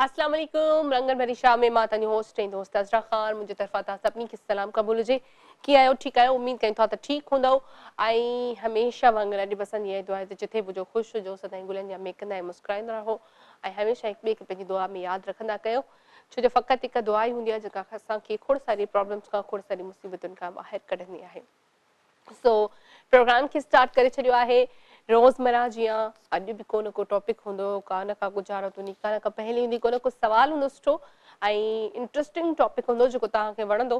اسلام عليڪم رنگن ڀري شام ۾ مان توهان جي هوسٽ ۽ دوست عذرا خان منهنجي طرفان توهان سڀني کي سلام قبول هجي. ڪيئن آهيو ٺيڪ آهيو اميد ڪيون ٿا ته ٺيڪ هوندؤ ۽ هميشه وانگر اڄ به اسان جي اها دعا آهي ته جٿي به هجو خوش هجو سدائين گلن جيان مهڪندا ۽ مسڪرائيندا رهو ۽ هميشه هڪ ٻئي کي پنهنجي دعا ۾ ياد رکندا ڪيو ڇو جو فقط هڪ دعا ئي هوندي آهي جيڪا اسان کي کوڙ ساري پرابلمس کان کوڙ ساري مصيبتن کان ٻاهر ڪڍندي آهي. سو پروگرام کي اسٽارٽ ڪري ڇڏيو آهي روزمره جيان اڄ به ڪو نه ڪو ٽاپڪ هوندو ڪا نه ڪا ڳجهارت هوندي ڪا نه ڪا پهيلي هوندي ڪو نه ڪو سوال هوندو سٺو ۽ انٽرسٽنگ ٽاپڪ هوندو جيڪو توهان کي وڻندو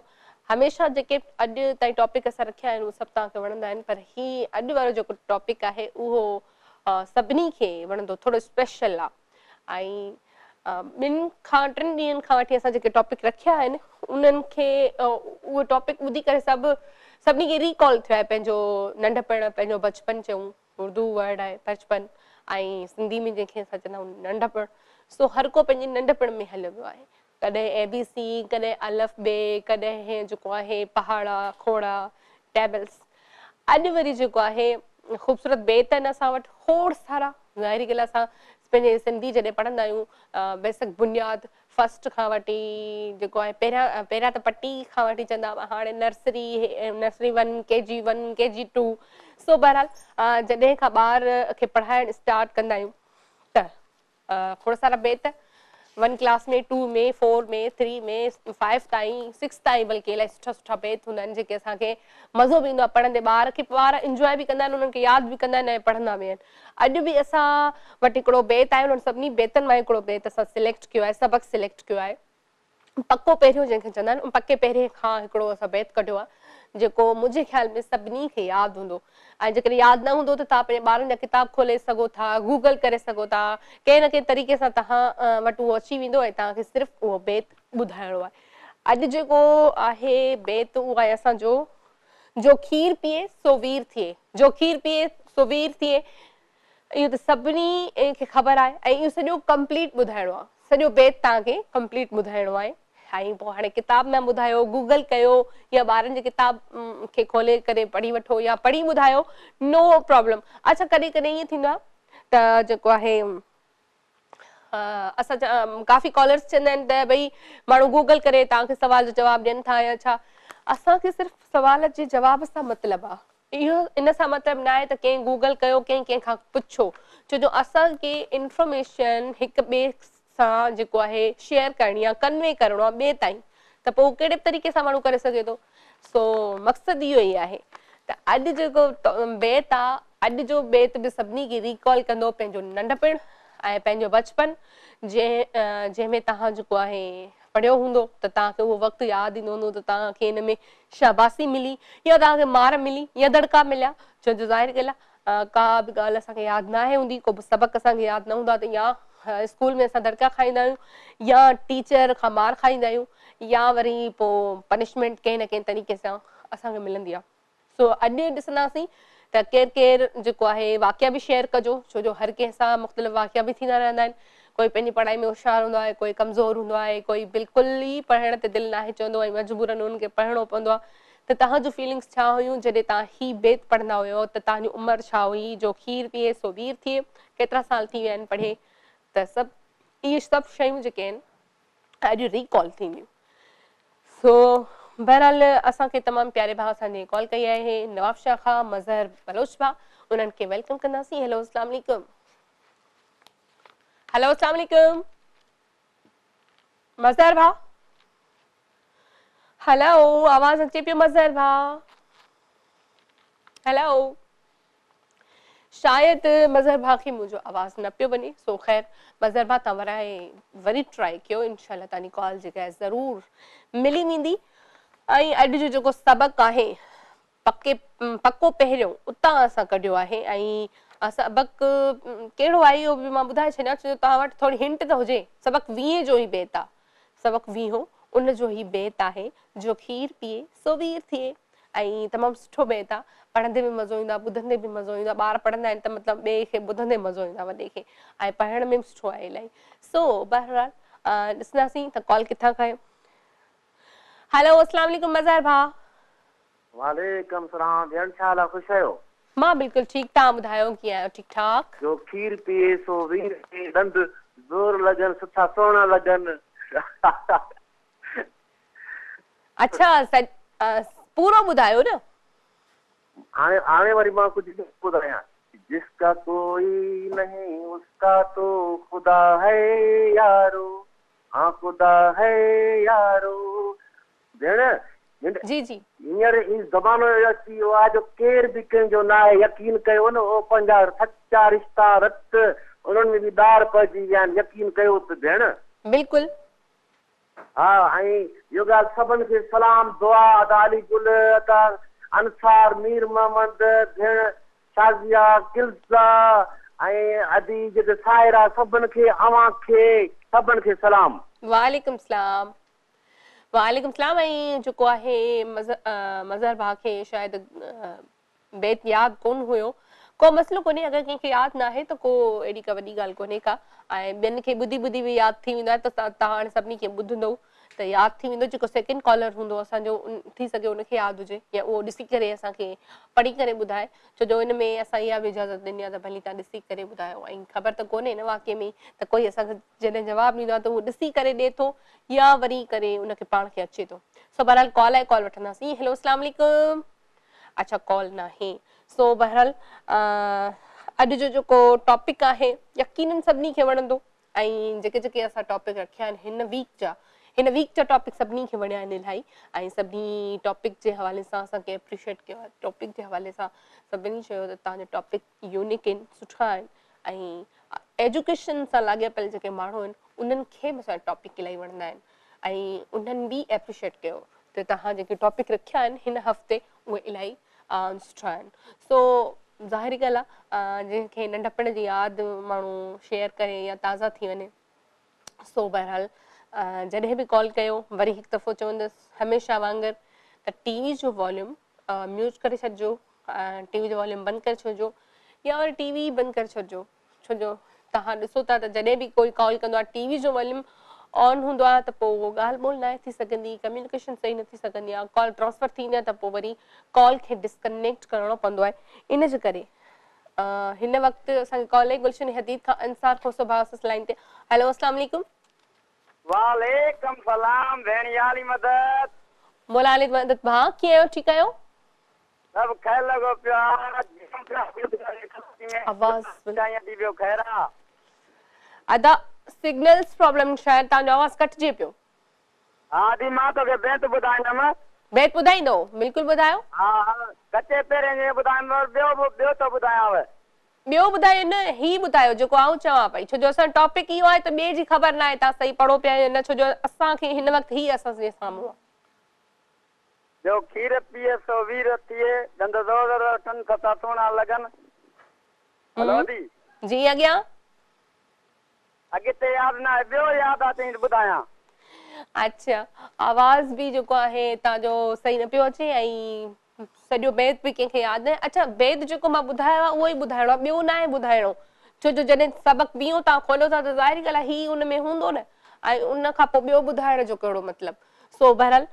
هميشه جيڪي اڄ تائين ٽاپڪ اسان رکيا آهن اهي سڀ توهان کي وڻندا آهن پر هي اڄ وارو جيڪو ٽاپڪ آهي اهو سڀني کي وڻندو ٿورو اسپيشل آهي ۽ ٻن کان ٽن ڏينهن کان وٺي اسان جيڪي ٽاپڪ رکيا آهن انهن کي اهي ٽاپڪ ٻڌي ڪري سڀ سڀني کي ريڪال ٿيو آهي پنهنجو ننڍپڻ پنهنجو بچپن چئون اردو ورڊ آهي بچپن ۽ سنڌي ۾ جنهن کي اسان چوندا آهيون ننڍپڻ سو هر ڪو پنهنجي ننڍپڻ ۾ هليو ويو آهي ڪڏهن اي بي سي، ڪڏهن الف بي، ڪڏهن جيڪو آهي پهاڙا، کوڙا، ٽيبلز. اڄ وري جيڪو آهي خوبصورت بيت آهن اسان وٽ کوڙ سارا. ظاهري ڳالهه اسان پنهنجي سنڌي جڏهن پڙهندا آهيون بيسڪ بنياد فرسٽ کان وٺي جيڪو آهي پهريان پهريان ته پٽي کان وٺي چوندا هئا هاڻي nursery nursery one K G one K G two سو بهرحال جڏهن کان ٻار کي پڙهائڻ اسٽارٽ ڪندا آهيون ته کوڙ سارا بيت one class ۾ two ۾ four ۾ three ۾ five تائين سڪس تائين بلڪه الائي سٺا سٺا بيت هوندا آهن جيڪي اسان کي مزو به ايندو آهي پڙهندي ٻار کي ٻار انجواء به ڪندا آهن انهن کي ياد به ڪندا آهن ۽ پڙهندا به آهن اڄ به اسان وٽ هڪڙو بيت آهي انهن سڀني بيتن مان هڪڙو بيت اسان سليڪٽ ڪيو آهي سبق سليڪٽ ڪيو آهي پڪو پهريون جنهن کي چوندا آهن ان پڪي پهرين کان هڪڙو اسان بيت ڪڍيو آهي جيڪو منهنجي خيال ۾ سڀني کي ياد هوندو ۽ جيڪڏهن ياد نه هوندو ته توهان پنهنجي ٻارن جا ڪتاب کولي سگهو ٿا گوگل ڪري سگهو ٿا ڪنهن نه ڪنهن طريقي سان توهان وٽ اهو اچي ويندو ۽ توهان کي صرف اهو بيت ٻڌائڻو آهي اڄ جيڪو آهي بيت اهو آهي اسان جو جو کير پيئي سو وير ٿئي جو کير پيئي سو وير ٿئي اهو ته سڀني کي خبر آهي ۽ اهو سڄو ڪمپليٽ ٻڌائڻو آهي سڄو بيت توهان کي ڪمپليٽ ٻڌائڻو آهي ۽ پوء هاڻي ڪتاب مان ٻڌايو گوگل ڪيو يا ٻارن جي ڪتاب کي کولي ڪري پڙهي وٺو يا پڙهي ٻڌايو نو پرابلم اڇا ڪڏهن ڪڏهن ائين ٿيندو آهي ته جيڪو آهي اسان جا ڪافي ڪالرس چوندا آهن ته ڀئي ماڻهو گوگل ڪري توهان کي سوال جو جواب ڏين ٿا يا ڇا اسان کي صرف سوال جي جواب سان مطلب آهي اهو ان سان مطلب ناهي ته ڪنهن گوگل ڪيو ڪنهن ڪنهن کان پڇيو ڇو جو اسان کي انفارميشن هڪ ٻئي سان جيڪو آهي شيئر ڪرڻي آهي ڪنوي ڪرڻو آهي ٻئي تائين ته پوء ڪهڙي به طريقي سان ماڻهو ڪري سگهي ٿو سو مقصد اهو ئي آهي ته اڄ جيڪو بيت آ اڄ جو بيت به سڀني کي ريڪال ڪندو پنهنجو ننڍپڻ ۽ پنهنجو بچپن جنهن جنهن ۾ توهان جيڪو آهي پڙهيو هوندو ته توهان کي اهو وقت ياد ايندو هوندو ته توهان کي ان ۾ شاباسي ملي يا توهان کي مار ملي يا دڙڪا مليا ڇو جو ظاهر ڳالهه آهي ڪا به ڳالهه اسان کي ياد ناهي هوندي ڪو به سبق اسان کي ياد نه هوندو آهي ته يا اسڪول ۾ اسان دڙڪا کائيندا آهيون يا ٽيچر کان مار کائيندا آهيون يا وري پوء پنشمينٽ ڪنهن نه ڪنهن طريقي سان اسان کي ملندي آهي. سو اڄ ڏسنداسين ته ڪير ڪير جيڪو آهي واقعا به شيئر ڪجو ڇو جو هر ڪنهن سان مختلف واقعا به ٿيندا رهندا آهن ڪوئي پنهنجي پڙهائي ۾ هوشيار هوندو آهي ڪوئي ڪمزور هوندو آهي ڪوئي بلڪل ئي پڙهڻ تي دل ناهي چوندو ۽ مجبورن انهن کي پڙهڻو پوندو آهي ته توهان جون فيلنگس ڇا هيون جڏهن توهان هي بيت پڙهندا هيو ته توهان جي عمر ڇا هئي جو کير پيئي سو وير ٿئي ڪيترا سال ٿي ويا آهن پڙهي ته سڀ اهي سڀ شيون جيڪي آهن اڄ ريڪال ٿينديون سو بهرحال اسان کي تمام پياري ڀاء اسان جي ڪال ڪئي آهي نوابشاهه کان مظهر بلوچ ڀاء انهن کي welcome ڪنداسين هيلو اسلام عليڪم هيلو اسلام عليڪم مظهر ڀاء هيلو آواز اچي پيو مظهر ڀاء هيلو شايد مظهر ڀاء کي منهنجو آواز نه پيو وڃي سو خير مظهر ڀاء توهان ورائي وري ٽرائي ڪيو انشاء الله توهان جي ڪال جيڪا آهي ضرور ملي ويندي ۽ اڄ جو جيڪو سبق آهي پڪي پڪو پهريون اتان اسان ڪڍيو آهي ۽ سبق ڪهڙو آهي اهو به مان ٻڌائي ڇڏيان ڇو جو توهان وٽ ٿوري هنٽ ته هجي سبق ويهين جو هي بيت آهي سبق ويهون ان جو هي بيت آهي جو کير پيئي سو وير ٿئي ۽ تمام سٺو بيت آ پڙهندي به مزو ايندو آ ٻڌندي به مزو ايندو آ ٻار پڙهندا آهن ته مطلب ٻئي کي ٻڌندي مزو ايندو آ وڏي کي ۽ پڙهڻ ۾ به سٺو آهي الاهي سو بهرحال ڏسنداسين ته ڪال ڪٿان کان آهي هلو اسلام عليڪم مظهر ڀاء. وعليڪم سلام ڀيڻ ڇا حال آ خوش آهيو. مان بلڪل ٺيڪ توهان ٻڌايو ڪيئن آهيو ٺيڪ ٺاڪ. جو کير پيئي سو وير ٿئي ڏند زور لڳن، سٺا سهڻا لڳن. اڇا پورو ٻڌايو نه. هاڻي هاڻي وري مان ڪجهه ٻيو ٻڌايان. جس ڪا ڪوئي نهين اس ڪا تو خدا هي يارو هان خدا هي يارو ڀيڻ هن جي جي. هينئر هي زمانو اهڙو اچي ويو آهي جو ڪير به ڪنهن جو ناهي يقين ڪيو نه اهو پنهنجا سچا رشتا رت انهن ۾ به ڏار پئجي ويا آهن يقين ڪيو ته ڀيڻ. بلڪل. ها ۽ اهو ڳالهه سڀن کي سلام دعا ادا علي گل ادا انصار مير محمد ڀيڻ شازيه گلزا ۽ ادي جيڪي سائره سڀن کي اوهان کي سڀن کي سلام. وعليڪم سلام وعليڪم سلام ۽ جيڪو آهي مظهر ڀاء کي شايد بيت ياد ڪونه هيو. ڪو مسئلو ڪونهي اگر ڪنهن کي ياد ناهي ته ڪو اهڙي ڪا وڏي ڳالهه ڪونهي ڪا ۽ ٻين کي ٻڌي ٻڌي به ياد ٿي ويندو آهي ته توهان هاڻي سڀني کي ٻڌندو ته ياد ٿي ويندو جيڪو سيڪنڊ ڪالر هوندو اسان جو ٿي سگهي ان کي ياد هجي يا اهو ڏسي ڪري اسان کي پڙهي ڪري ٻڌائي ڇو جو ان ۾ اسان اها به اجازت ڏني آهي ته ڀلي توهان ڏسي ڪري ٻڌايو ۽ خبر ته ڪونهي نه واقعي ۾ ته ڪوئي اسان کي جڏهن جواب ڏيندو آهي ته اهو ڏسي ڪري ڏي ٿو يا وري ڪري ان کي پاڻ کي اچي ٿو سو بهرحال ڪال آهي ڪال وٺنداسين هيلو اسلام عليڪم. اڇا ڪال ناهي سو بهرحال اڄ جو جيڪو ٽاپڪ آهي يقينن سڀني کي وڻندو ۽ جيڪي جيڪي اسان ٽاپڪ رکيا آهن هن ويڪ جا هن ويڪ جا ٽاپڪ سڀني کي وڻيا آهن الاهي ۽ سڀني ٽاپڪ جي حوالي سان اسان کي اپريشيئيٽ ڪيو آهي ٽاپڪ جي حوالي سان سڀني چيو ته توهان جا ٽاپڪ يونيڪ آهن سٺا آهن ۽ ايجوڪيشن سان لاڳاپيل جيڪي ماڻهو آهن انهن کي به اسان جا ٽاپڪ الاهي وڻندا آهن ۽ انهن به اپريشيئيٽ ڪيو ته توهان جيڪي ٽاپڪ رکيا آهن هن هفتي اهي الاهي سٺا آهن سو ظاهري ڳالهه آهي جنهن کي ننڍپڻ جي ياد ماڻهو شيئر ڪري يا تازا ٿي وڃي سو بهرحال جڏهن به ڪال ڪيو وري هڪ دفعو چوندس هميشه وانگر ته ٽي وي جو واليوم ميوٽ ڪري ڇڏجو ٽي وي جو واليوم بند ڪري ڇڏجو يا وري ٽي وي بند ڪري ڇڏجو ڇو جو توهان ڏسو ٿا ته جڏهن به ڪوئي ڪال ڪندو آهي ٽي وي جو واليوم آن هوندو آهي ته پوء اهو ڳالهه ٻولهه ناهي ٿي سگهندي ڪميونيڪيشن صحيح نه ٿي سگهندي آهي ڪال ٽرانسفر ٿي ويندي آهي ته پوء وري ڪال کي ڊسڪنيڪٽ ڪرڻو پوندو آهي ان جي ڪري هن وقت اسان کي ڪال آئي گلشن حديد کان انصار کوسو ڀاء اسان لائين تي هيلو اسلام عليڪم. وعليڪم سلام ڀيڻ يا علي مدد. مولا علي مدد ڀاء ڪيئن آهيو ٺيڪ آهيو. سڀ خير لڳو پيو آ آواز سائين ادي ٻيو خير آ. ادا سگنلز پرابلم شايد توهان جو آواز ڪٽجي پيو. ها ادي مان توکي بيت ٻڌائيندم. بيت ٻڌائيندو بلڪل ٻڌايو. ها ها ڪچي پيرين جي ٻڌايم ٻيو به ٻيو ٿو ٻڌايانو. ٻيو ٻڌايو نه هي ٻڌايو جيڪو آئون چوان پئي ڇو جو اسان جو ٽاپڪ اهو آهي ته ٻئي جي خبر ناهي توهان صحيح پڙهو پيا يا نه ڇو جو اسان کي هن وقت هي اسان جي سامهون آ. جو کير پيئي سو وير ٿئي، ڏند زور رکن ستا سهڻا لڳن. هلو ادي. جي اڳيان. اڳتي ياد ناهي ٻيو ياد آ چئين ته ٻڌايان. اڇا آواز به جيڪو آهي توهان جو صحيح نه پيو اچي ۽ سڄو بيت به ڪنهن کي ياد ناهي اڇا بيت جيڪو مان ٻڌايو آهي اهو ئي ٻڌائڻو آهي ٻيو ناهي ٻڌائڻو ڇو جو جڏهن سبق ويهون توهان کوليو ٿا ته ظاهري ڳالهه آهي هي ان ۾ هوندو نه ۽ ان کان پوء ٻيو ٻڌائڻ جو ڪهڙو مطلب سو بهرحال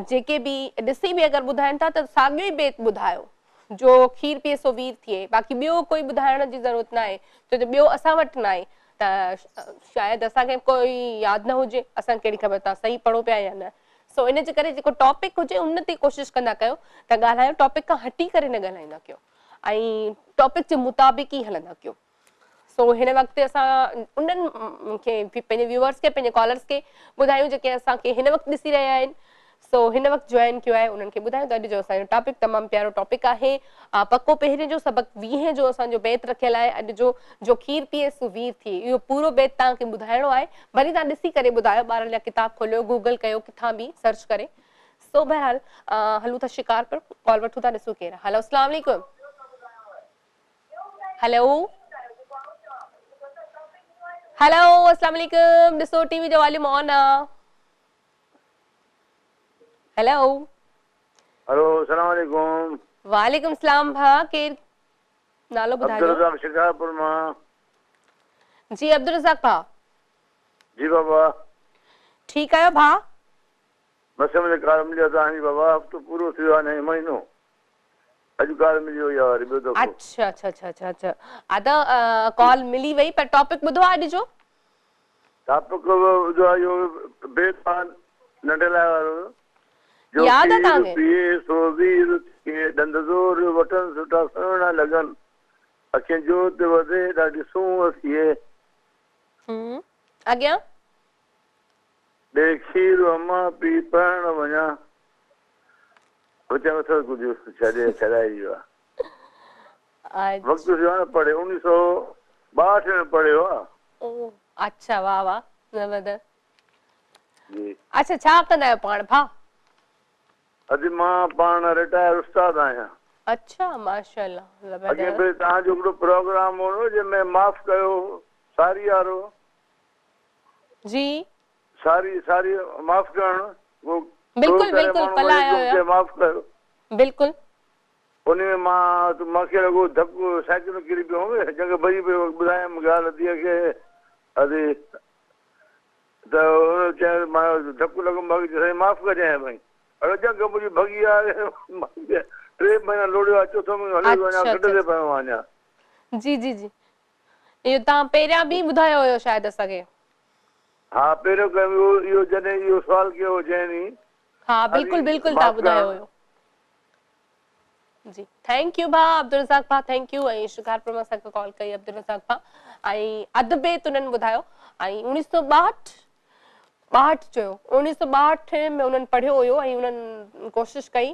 جيڪي به ڏسي به اگر ٻڌائن ٿا ته ساڳيو ئي بيت ٻڌايو جو کير پيئي سو وير ٿئي باقي ٻيو ڪوئي ٻڌائڻ جي ضرورت ناهي ڇو جو ٻيو اسان وٽ ناهي ته شايد اسان کي ڪوئي ياد نه هجي اسان کي ڪهڙي خبر توهان صحيح پڙهو پيا يا نه سو ان جي ڪري جيڪو ٽاپڪ هجي ان تي ڪوشش ڪندا ڪيو ته ڳالهايو ٽاپڪ کان هٽي ڪري نه ڳالهائيندا ڪيو ۽ ٽاپڪ جي مطابق ئي هلندا ڪيو سو هن وقت اسان انهن کي پنهنجي ويوئرس کي پنهنجي ڪالرس کي ٻڌايون جيڪي اسان کي هن وقت ڏسي رهيا آهن سو هن وقت جوائن ڪيو آهي انهن کي ٻڌايون ته اڄ جو اسان جو ٽاپڪ تمام پيارو ٽاپڪ آهي پڪو پهرين جو سبق ويهين جو اسان جو بيت رکيل آهي اڄ جو جو کير پيئي سو وير ٿئي اهو پورو بيت توهان کي ٻڌائڻو آهي ڀلي توهان ڏسي ڪري ٻڌايو ٻارن جا ڪتاب کوليو گوگل ڪيو ڪٿان به سرچ ڪري سو بهرحال هلون ٿا شڪارپور ڪال وٺون ٿا ڏسون ڪير آهي هلو اسلام عليڪم هلو هلو اسلام عليڪم ڏسو ٽي وي جو واليوم آن آ هلو هلو اسلام عليڪم وعليڪم اسلام ڀاء ڪير نالو ٻڌايو عبدالرزاق شڪارپور مان جي عبدالرزاق ڀاء جي بابا ٺيڪ آهيو ڀاء بس مون کي ڪال مليو توهان جي بابا هفتو پورو ٿي ويو آهي نه مهينو اڄ ڪال ملي وئي آ وري ٻيو دفعو. اڇا اڇا اڇا اڇا اڇا ادا ڪال ملي وئي پر ٽاپڪ ٻڌو آ اڄ جو؟ ٽاپڪ جو آهي اهو بيت آهي ننڍي لاء وارو جو ياد آ کير توهان کي؟ پيئي سو وير ٿئي ڏند زور وٺن سٺا سهڻا لڳن اکين جوت وڌي ڏاڍي سونهن ٿئي. همم اڳيان. ڏي کير امان پي پڙهڻ وڃان. وچ ۾ ٿورو ڪجهه ڇڏي ڇڏائي ويو آ. وقت ٿيو آ نه پڙهي 1962 ۾ پڙهيو آ. او اڇا واه واه زبردست. جي. اڇا ڇا ڪندا آهيو پاڻ ڀاء؟ ادي مان پاڻ رٽائر استاد آهيان. اڇا ماشاءالله اڳئين زبردست. ڀيري توهان جو هڪڙو پروگرام هو نه جنهن ۾ معاف ڪيو ساري وارو. جي. ساري ساري معاف ڪرڻ ڪو ڏوهه بلڪل ڪري بلڪل ماڻهو ڪلهه وڃي آيا ٿو هيا. چئي معاف ڪيو. بلڪل. انهي ۾ مان ته مان کي لڳو ڌڪ سائيڪل مان ڪري پيو هوم ڄنگهه ڀڄي پئي ٻڌايم ڳالهه ڌيء کي ادي ته هن چيو مان ڌڪ لڳم باقي سائين معاف ڪجانء ڀائي اڙي ڄنگهه منهنجي ڀڳي آهي ٽي مهينا لوڙيو آهي چوٿون مهينو هلي ٿو اڃا اڇا کٽ اڇا تي پيو آهيان اڃا. جي جي جي اهو توهان پهريان به ٻڌايو هيو شايد اسان کي. ها پهريون ڪيم اهو اهو جڏهن اهو سوال ڪيو هو جنهن ڏينهن ها ساري بلڪل بلڪل توهان معاف ٻڌايو ڪرڻ. هيو. جي thank you ڀاء عبدالرزاق ڀاء thank you ۽ Shikarpur مان اسان کي ڪال ڪئي عبدالرزاق ڀاء ۽ اڌ بيت انهن ٻڌايو ۽ اوڻيهه سؤ ٻاهٺ ٻاهٺ چيو اوڻيهه سؤ ٻاهٺ ۾ انهن پڙهيو هيو ۽ انهن ڪوشش ڪئي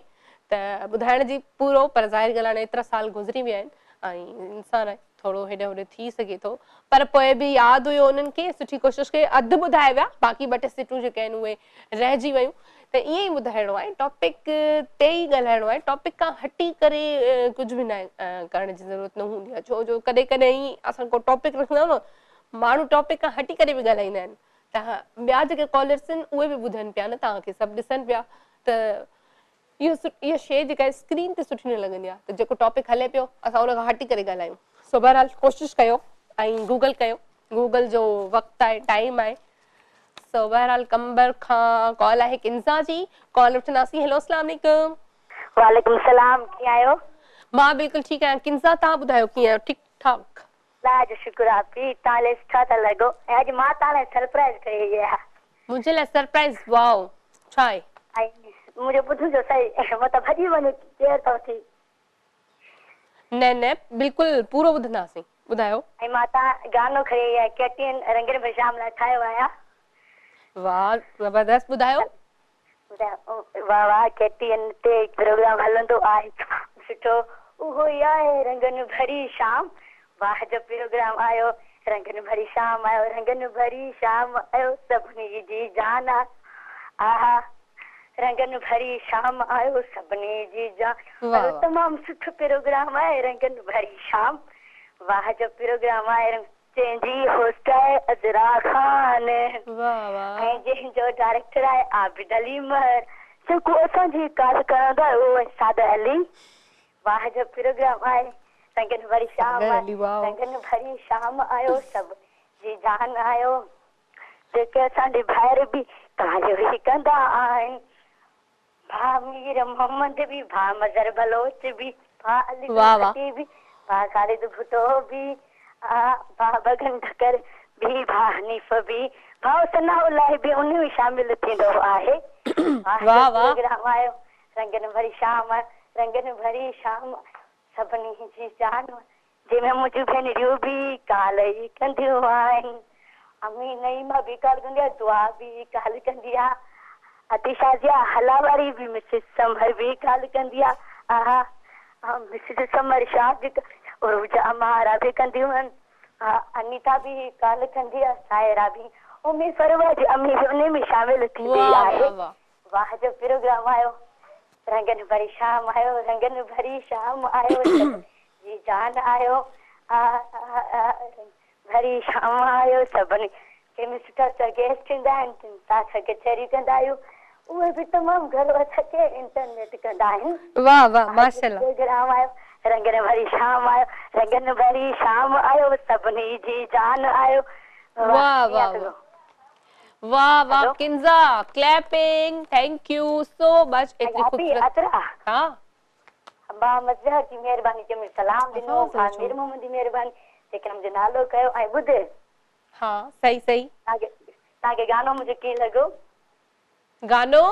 ته ٻڌائڻ جي پورو پر ظاهر ڳالهه هاڻي ايترا سال گذري ويا آهن ۽ انسان آهي ٿورو هيڏي هوڏي ٿي سگهي ٿو پر پوء به ياد هيو انهن کي سٺي ڪوشش ڪئي اڌ ٻڌائي ويا باقي ٻه ٽي سٽون جيڪي آهن اهي رهجي ويون ته ائين ئي ٻڌائڻو آهي ٽاپڪ تي ئي ڳالهائڻو آهي ٽاپڪ کان هٽي ڪري ڪجهه به نه ڪرڻ جي ضرورت نه هوندي آهي ڇو جو ڪڏهن ڪڏهن اسان ڪو ٽاپڪ رکندا آهيون نه ماڻهو ٽاپڪ کان هٽي ڪري به ڳالهائيندا آهن ته ٻيا جيڪي ڪالرس آهن اهي به ٻڌن پيا نه توهان کي سڀ ڏسن پيا ته اهو اها شيء جيڪا اسڪرين تي سٺي نه لڳندي آهي ته جيڪو ٽاپڪ هلي پيو اسان ان کان هٽي ڪري ڳالهايون سو بهرحال ڪوشش ڪيو ۽ گوگل ڪيو گوگل جو وقت آهي ٽائيم آهي سو بهرحال قمبر کان ڪال آهي ڪنزا جي ڪال وٺنداسين هيلو اسلام عليڪم. وعليڪم السلام ڪيئن آهيو؟ مان بلڪل ٺيڪ آهيان ڪنزا توهان ٻڌايو ڪيئن آهيو ٺيڪ ٺاڪ؟ الله جو شڪر آ آپي توهان الائي سٺا ٿا لڳو ۽ اڄ مان توهان لاء سرپرائز کڻي آئي آهيان. منهنجي لاء سرپرائز واء ڇا آهي؟ ۽ منهنجو ٻڌجو سهي متان ڀڄي وڃو ڪير ٿو ٿي. نه نه بلڪل پورو ٻڌنداسين ٻڌايو. ۽ مان توهان گانو کڻي آئي آهيان ڪي ٽي اين رنگين ڀري شام لاء ٺاهيو آهيان. واء زبردست ٻڌايو. واه واه ڪي ٽي اين تي پروگرام هلندو آهي سٺو اهو ئي آهي رنگن ڀري شام واه جو پروگرام آيو رنگن ڀري شام آيو رنگن ڀري شام آيو سڀني جي جان آ آها رنگن ڀري شام آيو سڀني جي جان واه آيو واه. تمام سٺو پروگرام آهي رنگن ڀري شام واه جو پروگرام آهي رنگ جنهن جي هوسٽ آهي عذرا خان واه واه. ۽ جنهن جو ڊائريڪٽر آهي عابد علي مهر جيڪو اسان جي ڪال کڻندو آهي اهو آهي ساگر علي واه جو پروگرام آهي رنگن ڀري شام ساگر علي واء. رنگن ڀري شام آيو سڀ جي جان آيو جيڪي اسان جي ڀائر به ڪال ئي ڪندا آهن ڀاء مير محمد به ڀاء مظهر بلوچ به ڀاء علي گل واه واه. ڀٽي به ڀاء خالد ڀٽو به ڀاء بگن ٺڪر به ڀاء حنيف به ڀاء ثناء الله به ان ۾ شامل ٿيندو آهي واه جو واه واه. پروگرام آيو رنگن ڀري شام رنگن ڀري شام سڀني جي جان جنهن ۾ منهنجون ڀينريون به ڪال ئي ڪنديون آهن. امي نعيمه به ڪال ڪندي آهي، دعا به ڪال ڪندي آهي، ادي شازيه هالا واري به مسز ثمر به ڪال ڪندي آهي، اها مسز ثمر شاهه به عروج عماره به ڪنديون آهن، انيتا به ڪال ڪندي آهي، سائره به، امي فروا جي امي به انهي ۾ شامل ٿيندي واه آهي. واه واه. واه جو پروگرام آيو رنگن ڀري شام آيو رنگن ڀري شام آيو سڀ جي جان آيو آ آ آ رنگ ڀري شام آيو سڀني جنهن ۾ سٺا سٺا گيسٽ ايندا آهن تن سان اسان ڪچهري ڪندا آهيون اهي به تمام گهڻو اسان کي انٽرٽين ڪندا آهن واه واه واه جو ماشاءالله. پروگرام آيو رنگن ڀري شام آيو رنگن ڀري شام آيو سڀني جي جان آيو واه واه ڪيئن واه ٿو واه. واه واه hello Kanza clapping thank you so much ۽ ايتري آپي خوبصورت عذرا ها. ڀاء مظهر جي مهرباني جنهن مون سلام ڏنو آواز ڀاء اچو. مير محمد جي مهرباني جيڪي منهنجو نالو ڪيو ۽ ٻڌ ها صحيح صحيح. توهان کي तव्हांखे गानो मुंहिंजो कीअं लॻो? गानो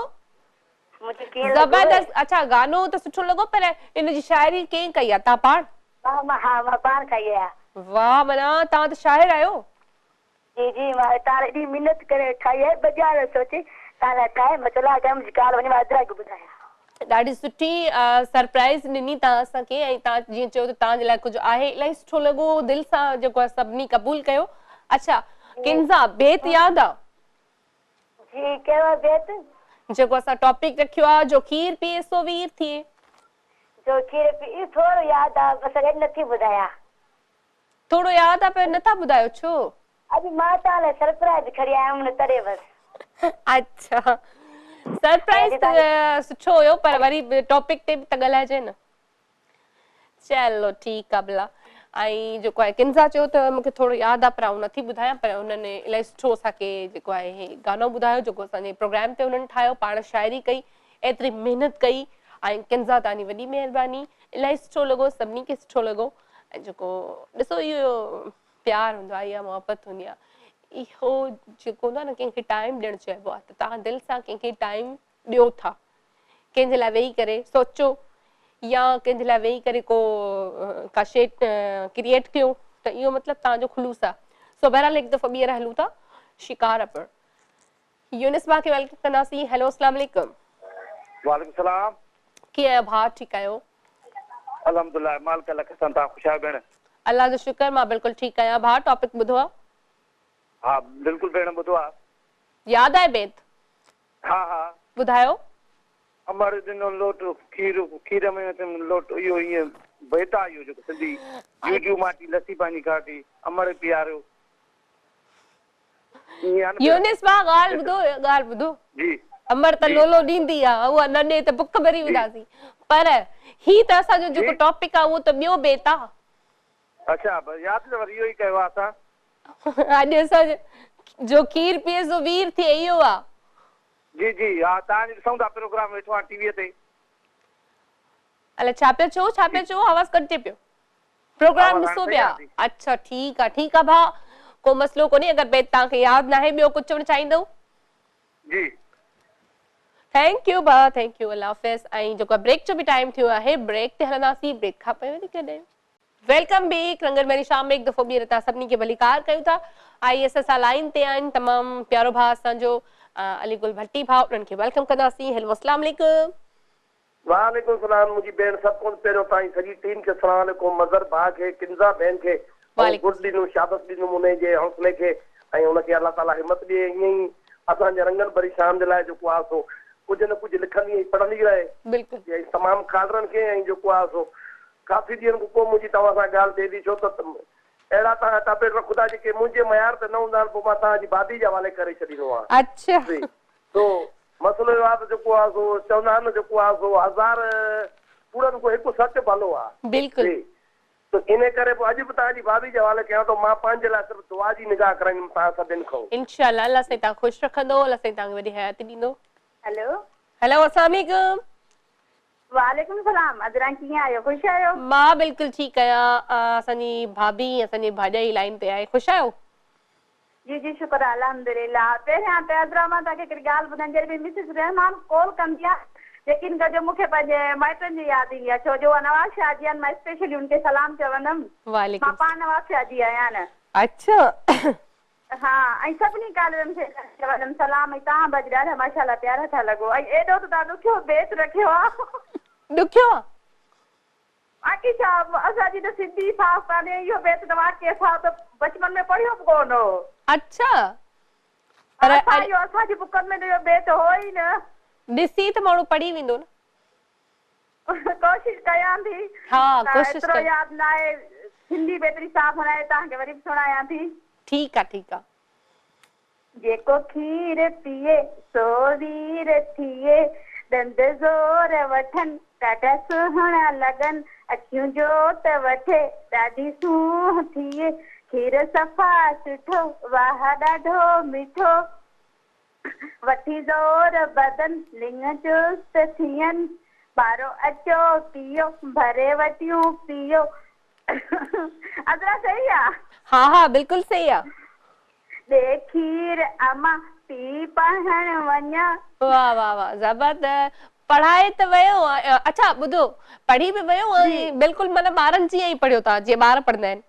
मुंहिंजो कीअं लॻो? ज़बरदस्त। अच्छा, गानो त सुठो लॻो, पर इन जी शाइरी कंहिं कई आहे? तव्हां पाण? मां, हा, मां पाण कई आहे। वाह, माना तव्हां त शाइर आहियो। जी जी, मां तव्हां एॾी महिनत करे ठाही आहे, बजार सोचे तव्हां लाइ ठाहे, मां चयो लाइ मुंहिंजी ॻाल्हि वञे, मां अदरा खे ॿुधायां। ॾाढी सुठी सरप्राइज़ ॾिनी तव्हां असांखे ऐं तव्हां जीअं चयो त तव्हांजे लाइ कुझु आहे, इलाही सुठो लॻो, दिलि सां जेको आहे सभिनी क़बूल कयो। अच्छा किंजा, बेत यादि आहे? जी, कहिड़ो बेत? जेको असां टॉपिक रखियो आहे, जो खीर पीए सो वीर थिए। जो खीर पी, थोरो यादि आहे, बसि अॼु नथी ॿुधायां। थोरो यादि आहे पर नथा ॿुधायो, छो? अॼु मां तव्हां लाइ सरप्राइज़ खणी आयुमि न, तॾहिं बसि। अच्छा, सरप्राइज़ त सुठो हुयो, पर वरी टॉपिक ते बि त ॻाल्हाइजे न। चलो ठीकु आहे भला। ऐं जेको आहे किंजा चयो त मूंखे थोरो यादि आहे पर आउं नथी ॿुधायां, पर हुननि इलाही सुठो असांखे जेको आहे गानो ॿुधायो, जेको असांजे प्रोग्राम ते हुननि ठाहियो, पाण शाइरी कई, एतिरी महिनत कई। ऐं किंजा तव्हांजी वॾी महिरबानी, इलाही सुठो लॻो, सभिनी खे सुठो लॻो। ऐं जेको ॾिसो इहो प्यार हूंदो आहे, इहा मोहबत हूंदी आहे, इहो जेको हूंदो आहे न कंहिंखे टाइम ॾियणु चइबो आहे, त तव्हां दिलि सां कंहिंखे टाइम ॾियो था, कंहिंजे लाइ वेही करे सोचो या कंहिंजे लाइ वेही करे को का शइ क्रिएट कयो, त इहो मतिलबु तव्हांजो ख़ुलूस आहे। सो बहरहाल हिकु दफ़ो ॿीहर हलूं था शिकारपुर, यूनिस भाउ खे welcome कंदासीं। हेलो, अस्सलाम वालेकुम। वालेकुम सलाम। कीअं आहियो भाउ, ठीकु आहियो? अल्हम्दुलिल्लाह, मालिक लख सां, तव्हां ख़ुशि आहियो भेण? अलाह जो शुक्र, मां बिल्कुलु ठीकु आहियां। भाउ टॉपिक ॿुधो आहे? हा बिल्कुलु भेण ॿुधो आहे। यादि आहे बेत? हा हा। ॿुधायो। अमर ॾिनो लोट खीर, खीर में लोट, इहो ईअं बेत आहे इहो जेको सिंधी यूट्यूब माटी लस्सी पंहिंजी खाटी अमर पीआरियो। यूनिस भाउ ॻाल्हि ॿुधो, ॻाल्हि ॿुधो जी। अमर त लोलो ॾींदी आहे, उहा न ॾे त बुक मरी वेंदासीं, पर ही त असांजो जेको टॉपिक आहे उहो त ॿियो बेत आहे। अच्छा, यादि त वरी इहो ई कयो आहे असां अॼु असां जो खीर पीए सो वीर थिए, इहो आहे। जी जी, हा, तव्हां ॾिसूं था प्रोग्राम वेठो आहे टीवीअ ते। अलाए छा पिया चओ, छा पिया चओ, आवाज़ कटिजे पियो। प्रोग्राम ॾिसो पिया? अच्छा ठीकु आहे, ठीकु आहे भाउ, को मसइलो कोन्हे। अगरि बेत तव्हांखे यादि न आहे, ॿियो कुझु चवणु चाहींदव? जी thank you भाउ, thank you, अलाह हाफ़िज़। ऐं जेको ब्रेक जो बि टाइम थियो आहे, ब्रेक ते हलंदासीं, ब्रेक खां पोइ वरी कॾहिं। Welcome back, रंगन भरी शाम में एक दफ़ो ॿीहर तव्हां सभिनी खे भलीकार कयूं था। I S असां लाइन ते आहिनि तमामु प्यारो भाउ असांजो अली गुल भट्टी भाउ, उन्हनि खे welcome कंदासीं। हेलो, अस्सलाम वालेकुम। वालेकुम सलाम। मुंहिंजी भेण, सभु खां पहिरियों तव्हांजी सॼी टीम खे सलाम अलैकुम, मज़र भाउ खे, किंजा भेण खे गुड ॾिनमि, शाबाश ॾिनमि उन जे हौसले खे, ऐं उनखे अलाह ताला हिमत ॾिए, ईअं ई असांजे रंगन भरी शाम जे लाइ जेको आहे सो कुझु न कुझु लिखंदी ऐं पढ़ंदी रहे। बिल्कुलु। तमामु कॉलरनि खे ऐं जेको आहे सो काफ़ी ॾींहनि खां पोइ मुंहिंजी तव्हां सां ॻाल्हि थिए थी, छो त अहिड़ा तव्हां टॉपिक रखो था जेके मुंहिंजे मयार ते न हूंदा आहिनि, पोइ मां तव्हांजी भाभी जे हवाले करे छॾींदो आहियां। अच्छा। तो मसइलो इहो आहे त जेको आहे सो चवंदा आहिनि न, जेको आहे सो हज़ार कूड़नि खां हिकु सच भलो आहे। बिल्कुलु। त इन करे पोइ अॼु बि तव्हांजी भाभी जे हवाले कयां थो, मां पंहिंजे लाइ सिर्फ़ु दुआ जी निगाह कराईंदुमि तव्हां सभिनी खां। इंशाअल्लाह, अलाह साईं तव्हां ख़ुशि रखंदो, अलाह साईं तव्हांखे वॾी हयाती ॾींदो। हेलो। हेलो, अस्सलाम वालेकुम। वालेकुम सलाम। अदरा कीअं आहियो, ख़ुशि आहियो? मां बिल्कुलु ठीकु आहियां। असांजी भाभी, असांजी भाॼाई लाइन ते आहे, ख़ुशि आहियो? जी जी, शुक्र अल्हम्दुलिल्लाह। पहिरियां त अदरा मां तव्हांखे हिकिड़ी ॻाल्हि ॿुधायां, जॾहिं बि मिसिस रहमान कॉल कंदी आहे, यकीन कजो मूंखे पंहिंजे माइटनि जी यादि ईंदी आहे, छो जो उहा नवाज़ शाह जी आहिनि, मां स्पेशली उनखे सलाम चवंदमि। वालेकुम। मां पाण नवाज़ शाह जी आहियां न। अच्छा। हा, ऐं सभिनी कॉलरनि खे चवंदमि सलाम। ऐं तव्हां बि अॼु ॾाढा माशाअल्लाह प्यारा था लॻो, ऐं एॾो त तव्हां ॾुखियो बेत रखियो आहे। ॾुखियो आहे? बाक़ी छा, असांजी त सिंधी साफ़ कान्हे, इहो बेत त वाकई असां त बचपन में पढ़ियो बि कोन हो। अच्छा। पर असां इहो असांजी बुकनि में त इहो बेत हो ई न। ॾिसी त माण्हू पढ़ी वेंदो न। कोशिशि कयां थी। हा, कोशिशि एतिरो यादि न आहे, सिंधी बि एतिरी साफ़ न आहे, तव्हांखे वरी बि सुणायां थी। ठीकु आहे, ठीकु आहे। जेको खीर पीए सो वीर थिए, ॾंद ज़ोर वठनि ॾाढा सुहिणा लॻनि, अखियूं जोत वठे ॾाढी सूंह थिए, खीर सफ़ा सुठो वाह ॾाढो मिठो, वठी ज़ोर बदन लिंग चुस्त थियनि, ॿारो अचो पियो भरे वटियूं पियो। अदरा सही आहे? हा हा, बिल्कुलु सही आहे। ڏي کير امان پي پڙهڻ وڃان. واه واه واه زبردست پڙهائي ته ويو اڇا ٻڌو پڙهي به ويو ۽ بلڪل معنيٰ ٻارن جيئن ئي پڙهيو ٿا جيئن ٻار پڙهندا آهن.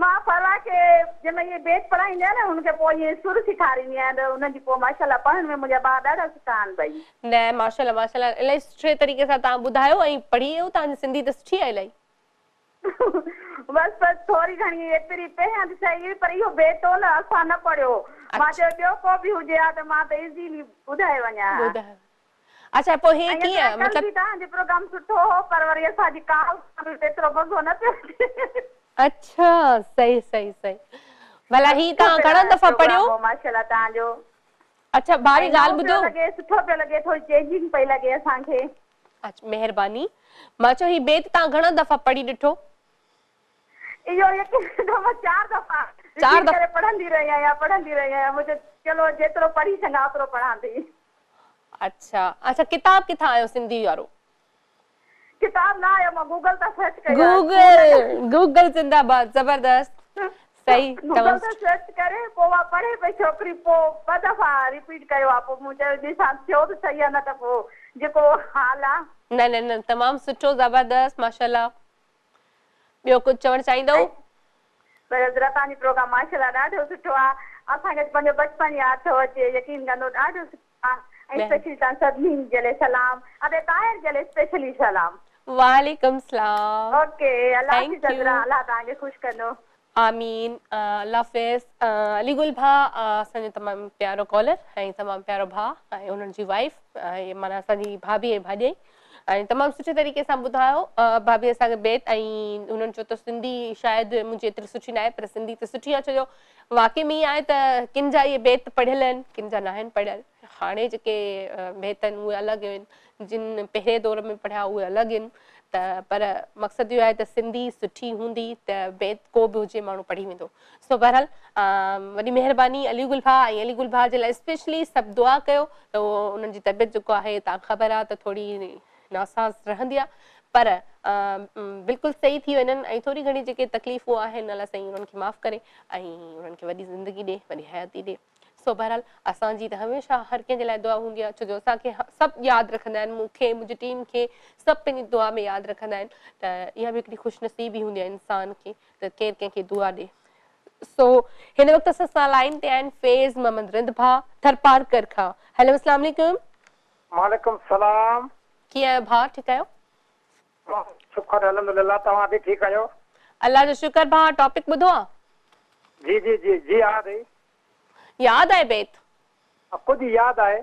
مان فرح کي جنهن مهل اهي بيت پڙهائيندي آهيان نه هن کي پوء ائين سر سيکاريندي آهيان ته انهن جي پوء ماشاءالله پڙهڻ ۾ منهنجا ٻار ڏاڍا سٺا آهن ڀئي. نه ماشاءالله ماشاءالله الاهي سٺي طريقي سان توهان ٻڌايو ۽ پڙهي ويو توهان جي سنڌي ته سٺي آهي الاهي. بس بس ٿوري گهڻي ايتري پهريان ته صحيح هئي پر اهو بيت هو نه اسان نه پڙهيو مان چيو ٻيو ڪو به هجي ها ته مان ته ايزيلي ٻڌائي وڃان ها. ٻڌايو اڇا پوء هي ۽ ڪيئن ڪل مطلب. به توهان جو پروگرام سٺو هو پر وري اسان جي ڪال سان به ايترو مزو نه پيو اچي. اڇا صحيح صحيح صحيح ڀلا هي سٺو توهان گهڻا دفعا پروگرام پڙهيو؟ هو ماشاءالله توهان جو. اڇا ڀاڀي ۽ ڳالهه نئون پيو ٻڌو. لڳي سٺو پيو لڳي ٿوري چينجنگ پئي لڳي اسان کي. اڇا مهرباني. مان چيو هي بيت توهان گهڻا دفعا پڙهي ڏٺو؟ اهو يقين ڪجو مان چار دفعا چار رپيٽ دفعا. ڪري پڙهندي رهي آهيان پڙهندي رهي آهيان مون چيو چلو جيترو پڙهي سگهان اوترو پڙهان ٿي. اڇا اڇا ڪتاب ڪٿان آيو سنڌي وارو؟ ڪتاب نه آيو مان گوگل تان سرچ ڪيو آهي گوگل گوگل زنده باد زبردست صحيح گوگل تمام تان سٺو. سرچ ڪري پوء اها پڙهي پئي ڇوڪري پوء ٻه دفعا رپيٽ ڪيو آهي پوء مون چيو ڏسان ٿيو ته صحيح آهي نه ته پوء جيڪو حال آهي. نه نه نه تمام سٺو زبردست ماشاءالله ٻيو ڪجهه چوڻ چاهيندؤ؟ پر حضرت توهان جي پروگرام ماشاءالله ڏاڍو سٺو آ اسان کي ته پنهنجو بچپن ياد ٿو اچي يقين ڪندو ڏاڍو سٺو آ ۽ اسپيشلي توهان سڀني جي لاء سلام ادي طاهر جي لاء اسپيشلي سلام. وعليڪم السلام اوڪي الله thank حافظ يو. حضرت الله توهان کي خوش ڪندو. آمين الله حافظ علي گل ڀاء اسان جو تمام پيارو ڪالر ۽ تمام پيارو ڀاء ۽ انهن جي وائيف ۽ معنيٰ اسان جي ڀاڀي ۽ ڀاڄائي ۽ تمام سٺي طريقي سان ٻڌايو ڀاڀي اسان کي بيت ۽ انهن چيو ته سنڌي شايد منهنجي ايتري سٺي ناهي پر سنڌي ته سٺي آهي ڇو جو واقعي ۾ ائين آهي ته ڪن جا اهي بيت پڙهيل آهن ڪن جا ناهن پڙهيل هاڻي جيڪي بيت آهن اهي الڳ آهن جن پهرين دور ۾ پڙهيا اهي الڳ آهن ته پر مقصد اهو آهي ته سنڌي سٺي هوندي ته بيت ڪو به هجي ماڻهو پڙهي ويندو سو بهرحال وڏي مهرباني علي گل ڀاء ۽ علي گل ڀاء جي لاء اسپيشلي سڀ دعا ڪيو ته انهن جي طبيعت جيڪو آهي توهان کي خبر آهي ته ٿوري ناساز رهندي آهي پر بلڪل صحيح ٿي وڃن ۽ ٿوري گهڻي جيڪي تڪليفون آهن الله سائين انهن کي معاف ڪري ۽ انهن کي وڏي زندگي ڏي وڏي حياتي ڏي سو بهرحال اسان جي ته هميشه هر ڪنهن جي لاء دعا هوندي آهي ڇو جو اسان کي سڀ ياد رکندا آهن مون کي منهنجي ٽيم کي سڀ پنهنجي دعا ۾ ياد رکندا آهن ته اها به هڪڙي خوش نصيبي هوندي آهي انسان کي ته ڪير ڪنهن کي دعا ڏي سو هن وقت اسان سان لائين تي آهن فيض محمد رند ڀاء ٿرپارڪر کان هيلو اسلام عليڪم. وعليڪم السلام. ڪيئن آهيو ڀاء ٺيڪ آهيو. شڪر الحمدلله توهان به ٺيڪ آهيو. الله جو شڪر ڀاء ٽاپڪ ٻڌو آ. جي جي جي جي ها سائين. ياد آهي بيت؟ ڪجهه ياد آهي.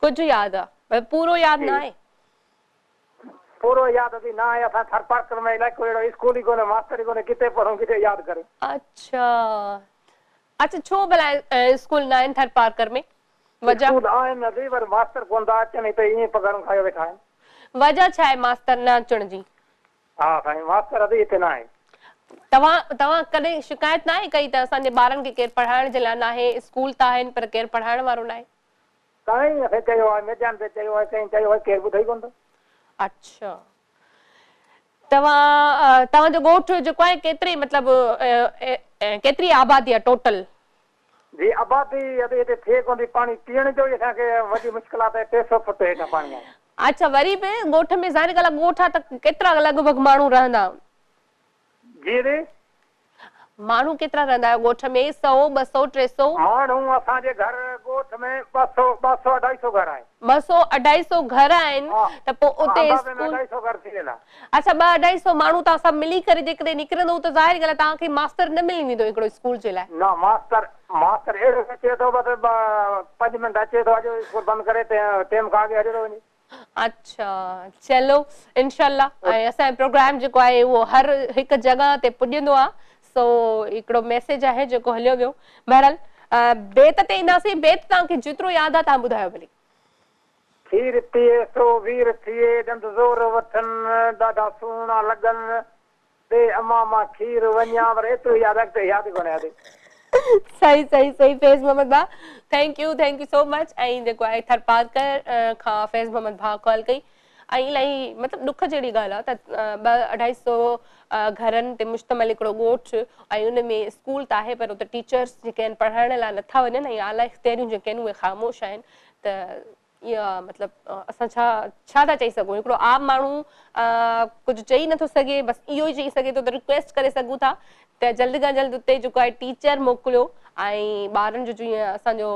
ڪجهه ياد آ پر پورو ياد جي نه آهي. پورو ياد به نه آهي اسان ٿرپارڪر ۾ الائي ڪو اهڙو اسڪول ئي ڪونهي ماستر ئي ڪونهي ڪٿي پڙهون ڪٿي ياد ڪريون. اڇا اڇا ڇو ڀلا اسڪول نه آهن ٿرپارڪر ۾ وجه؟ اسڪول آهن ادي پر ماستر ڪونه ٿا اچن هتي ائين پگهارون کايو ويٺا آهن. وجه ڇا آهي ماستر نه اچڻ جي؟ ها سائين ماستر ادي هتي نه آهن. توهان توهان ڪڏهن شڪايت ناهي ڪئي ته اسان جي ٻارن کي ڪير پڙهائڻ جي لاء ناهي اسڪول ته آهن پر ڪير پڙهائڻ وارو ناهي. سائين اسين چيو آهي ميڊيان تي چيو آهي ڪئين چيو آهي ڪير ٻڌي ئي ڪونه ٿو. اڇا توهان توهان جو ڳوٺ جيڪو آهي ڪيتري مطلب ڪيتري آبادي آهي ٽوٽل؟ جي آبادي ادي هتي ٿئي ڪونه ٿي پاڻي پيئڻ جو ئي اسان کي وڏي مشڪلات آهي 300 فوٽ هيٺان پاڻي آهي. اڇا وري به ڳوٺ ۾ ظاهر ڳالهه آهي ڳوٺ آهي ته ڪيترا لڳ ڀڳ ماڻهو رهندا؟ جي ادي. ماڻهو ڪيترا رهندا آهيو ڳوٺ ۾ سئو ٻه سئو ٽي سئو؟ ماڻهو اسان جي گهر ڳوٺ ۾ ٻه سئو ٻه سئو اڍائي سئو گهر آهن. ٻه سئو اڍائي سئو گهر آهن ها ته پوء اتي اندازي ۾ اسڪول. اڍائي سئو گهر ٿي ويندا. اڇا ٻه اڍائي سئو ماڻهو توهان سڀ ملي ڪري جيڪڏهن نڪرندو ته ظاهر ڳالهه آهي توهان کي ماستر نه ملي ويندو هڪڙو اسڪول جي لاء. نه ماستر ماستر اهڙو اچي ٿو بس پنج منٽ اچي ٿو اڄ اسڪول بند ڪري ٽيم کان اڳي هليو ٿو وڃي. اڇا چلو انشاء الله ۽ اسان جو پروگرام جيڪو آهي اهو هر هڪ جڳهه تي پڄندو آهي سو هڪڙو ميسيج آهي جيڪو هليو ويو بهرحال بيت تي اينداسين بيت توهان کي جيترو ياد آهي توهان ٻڌايو ڀلي. کير پيئي سو وير ٿئي، ڏند زور وٺن، ڏاڍا سهڻا لڳن، ڏي امان مان کير وڃان، پر ايترو ياد اڳتي ياد ئي ڪونهي ادي. صحيح صحيح صحيح فيض محمد ڀاء thank you thank you so much ۽ جيڪو آهي ٿرپارڪر کان فيض محمد ڀاء ڪال ڪئي. ۽ الاهي مطلب ڏک جهڙي ڳالهه آهي ته ٻه اڍائي سو گهرن تي مشتمل هڪڙو ڳوٺ ۽ ان ۾ اسڪول ته آهي پر اتي ٽيچرس جيڪي آهن پڙهائڻ لاء نٿا وڃن ۽ اعليٰ اختياريون جيڪي آهن اهي خاموش آهن ته اها مطلب اسان ڇا ڇا ٿا چئي سگهون هڪڙو عام ماڻهو ڪجهه چئي نٿو سگهي بس اهو ئي چئي سگهي ٿو ته رڪويسٽ ڪري سگهون ٿا ته جلد کان جلد اتي جيڪو آهي ٽيچر موڪليو ۽ ٻارن جو جيئن اسان جو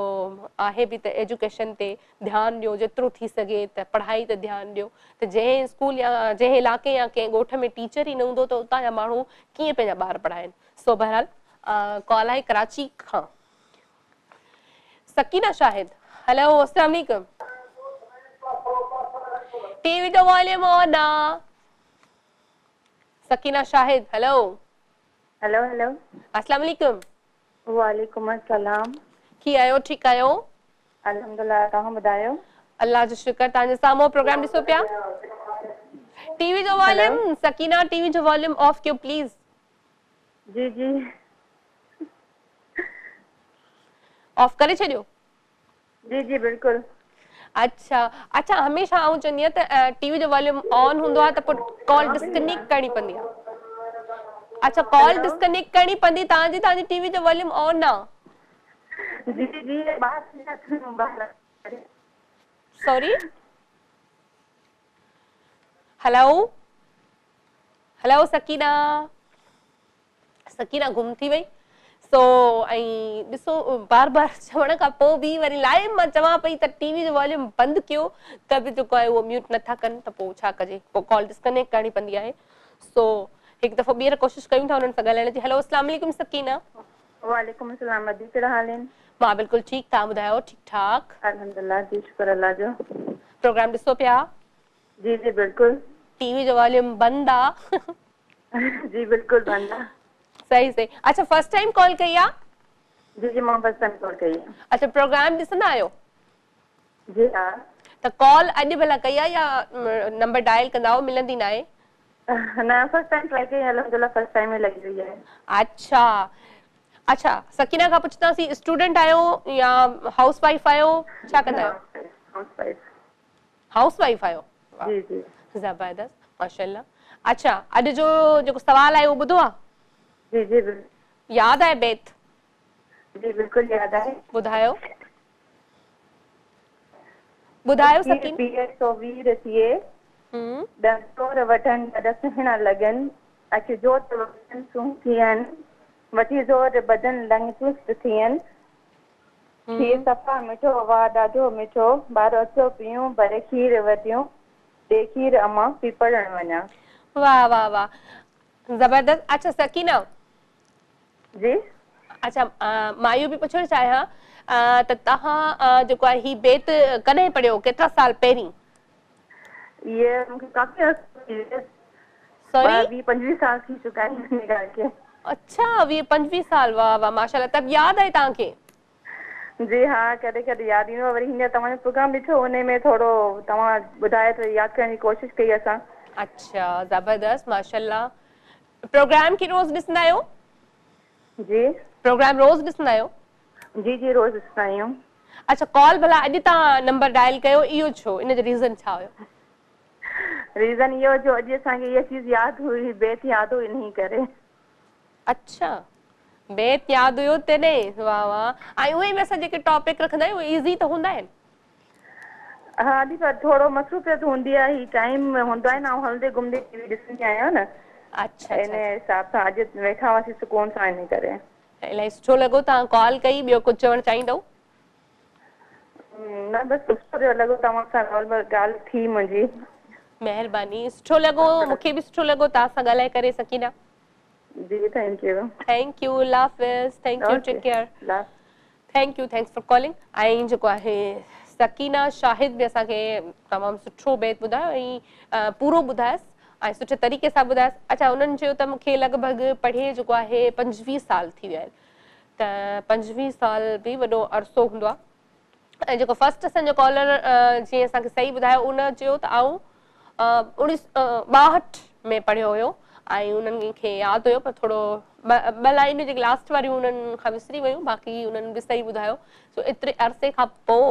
آهي به ته ايجوڪيشن تي ڌيان ڏيو جيترو ٿي سگهي ته پڙهائي تي ڌيان ڏيو ته جنهن اسڪول يا جنهن علائقي يا ڪنهن ڳوٺ ۾ ٽيچر ئي نه هوندو ته اتان جا ماڻهو ڪيئن پنهنجا ٻار پڙهائين سو بهرحال ڪال آهي ڪراچي کان سڪينه شاهد هلو السلام عليڪم ٽي وي جو واليوم آن آ سڪينه شاهد هلو هلو هلو السلام عليڪم وعليڪم السلام ڪيئن آهيو ٺيڪ آهيو الحمدلله توهان ٻڌايو الله جو شڪر توهان جي سامهون پروگرام ڏسو پيا ٽي وي جو واليوم سڪينه ٽي وي جو واليوم آف ڪيو پليز جي جي آف ڪري ڇڏيو. جي جي بلڪل. اڇا اڇا هميشه آئون چوندي آهيان ته ٽي وي جو واليوم آن هوندو آهي ته پوء ڪال ڊسڪنيڪٽ ڪرڻي پوندي آهي. اڇا ڪال ڊسڪنيڪٽ ڪرڻي پوندي توهان جي توهان جي ٽي وي جو واليوم آن آ. جي جي سوري هلو هلو سڪينه. سڪينه گم ٿي وئي سو ۽ ڏسو بار بار چوڻ کان پوء به وري لائيو مان چوان پئي ته ٽي وي جو واليوم بند ڪيو ته به جيڪو آهي اهو ميوٽ نٿا ڪن ته پوء ڇا ڪجي پوء ڪال ڊسڪنيڪٽ ڪرڻي پوندي آهي سو هڪ دفعو ٻيهر ڪوشش ڪيون ٿا انهن سان ڳالهائڻ جي هيلو اسلام عليڪم سڪينه. وعليڪم السلام ادي ڪهڙا حال آهن. مان بلڪل ٺيڪ توهان ٻڌايو ٺيڪ ٺاڪ. الحمدلله جي شڪر الله جو. پروگرام ڏسو پيا. جي جي بلڪل. ٽي وي جو واليوم بند آ. جي بلڪل بند آ. صحيح صحيح اڇا فرسٽ ٽائيم ڪال ڪئي آ. جي جي مان فرسٽ ٽائيم ڪال ڪئي آ. اڇا پروگرام ڏسندا آهيو. جي ها. ته ڪال اڄ ڀلا ڪئي آ يا نمبر ڊائل ڪندا آهيو ملندي ناهي. نه فرسٽ ٽائيم ٽرائي ڪئي الحمدلله فرسٽ ٽائيم ئي لڳي وئي آهي. اڇا اڇا سڪينه کان پڇنداسين اسٽوڊنٽ آهيو يا هائوس وائيف آهيو ڇا ڪندا آهيو. House wife. هائوس وائيف آهيو جي جي زبردست ماشاءالله اڇا اڄ جو جيڪو سوال آهي اهو ٻڌو آ جي جي بلڪل ياد آهي بيت جي بلڪل ياد آهي ٻڌايو ٻڌايو کير سڪينه پيئي سو وير ٿئي ڏند زور وڍن ڏاڍا سهڻا لڳن اک جوت وٺن سونهن ٿين وٺي زور بدن لڱ چست ٿين کير صفا مٺو، واهه ڏاڍو مٺو، ٻارو اچو پيئون، ڀري کير وٽيون، ڏي کير امان، پي پڙهڻ وڃان. واهه واهه واهه زبردست اڇا سڪينه. جي. اڇا مان اهو به پڇڻ چاهيان ته توهان جيڪو آهي هي بيت ڪڏهن پڙهيو ڪيترا سال پهرين؟ اهي مون کي ڪافي عرصو ٿي ويو سوري. ويهه پنجويهه سال ٿي چڪا آهن ان ڳالهه کي. اڇا ويهه پنجويهه سال واه واه ماشاءالله ته به ياد آهي توهان کي. جي ها ڪڏهن ڪڏهن ياد ايندو آهي وري هينئر توهان جو پروگرام ڏٺو انهي ۾ ٿورو توهان ٻڌايو ته ياد ڪرڻ جي ڪوشش ڪئي اسان. اڇا زبردست ماشاءالله پروگرام کي روز ڏسندا آهيو؟ جي. پروگرام روز ڏسندا آهيو؟ جي جي روز ڏسندا آهيون. اڇا ڪال ڀلا اڄ توهان نمبر ڊائل ڪيو اهو ڇو ان جو ريزن ڇا هيو؟ ريزن اهو جو اڄ اسان کي اها چيز ياد هئي بيت ياد هو انهي ڪري. اڇا بيت ياد هيو تڏهن واه واه ۽ اهي به اسان جيڪي ٽاپڪ رکندا آهيون اهي ايزي ته هوندا آهن. ها the پر ٿورو مصروفيت هوندي آهي هي ٽائيم هوندو آهي نه آئون هلندي گهمندي ٽي وي ڏسندي آهيان نه اڇا ان حساب سان اڄ ويٺا هئاسين سڪون سان انهي ڪري. الاهي سٺو لڳو توهان ڪال ڪئي ٻيو ڪجهه چوڻ چاهيندؤ؟ نه بس سٺو لڳو توهان سان ڳالهه ٻولهه ٿي منهنجي. مهرباني سٺو لڳو مونکي به سٺو لڳو توهان سان ڳالهائي ڪري سڪينه. جي thank you. Thank you Allah Hafiz thank you take care. Thank you thanks for calling ۽ جيڪو آهي سڪينه شاهد به اسان کي تمام سٺو بيت ٻڌايو ۽ پورو ٻڌايس ۽ سٺي طريقي سان ٻڌايس اڇا انهن چيو ته مونکي لڳ ڀڳ پڙهي جيڪو آهي پنجويهه سال ٿي ويا آهن ته پنجويهه سال به وڏو عرصو هوندو آهي ۽ جيڪو فرسٽ اسان جو ڪالر جيئن اسان کي صحيح ٻڌايو ان چيو ته آئون اڻويهه سؤ ٻاهٺ ۾ پڙهيو هيو ۽ انهن کي ياد هيو پر ٿورو ٻه لائنون جيڪي لاسٽ واريون انهن کان وسري ويون باقي انهن به صحيح ٻڌايو سو ايتري عرصي کان پوء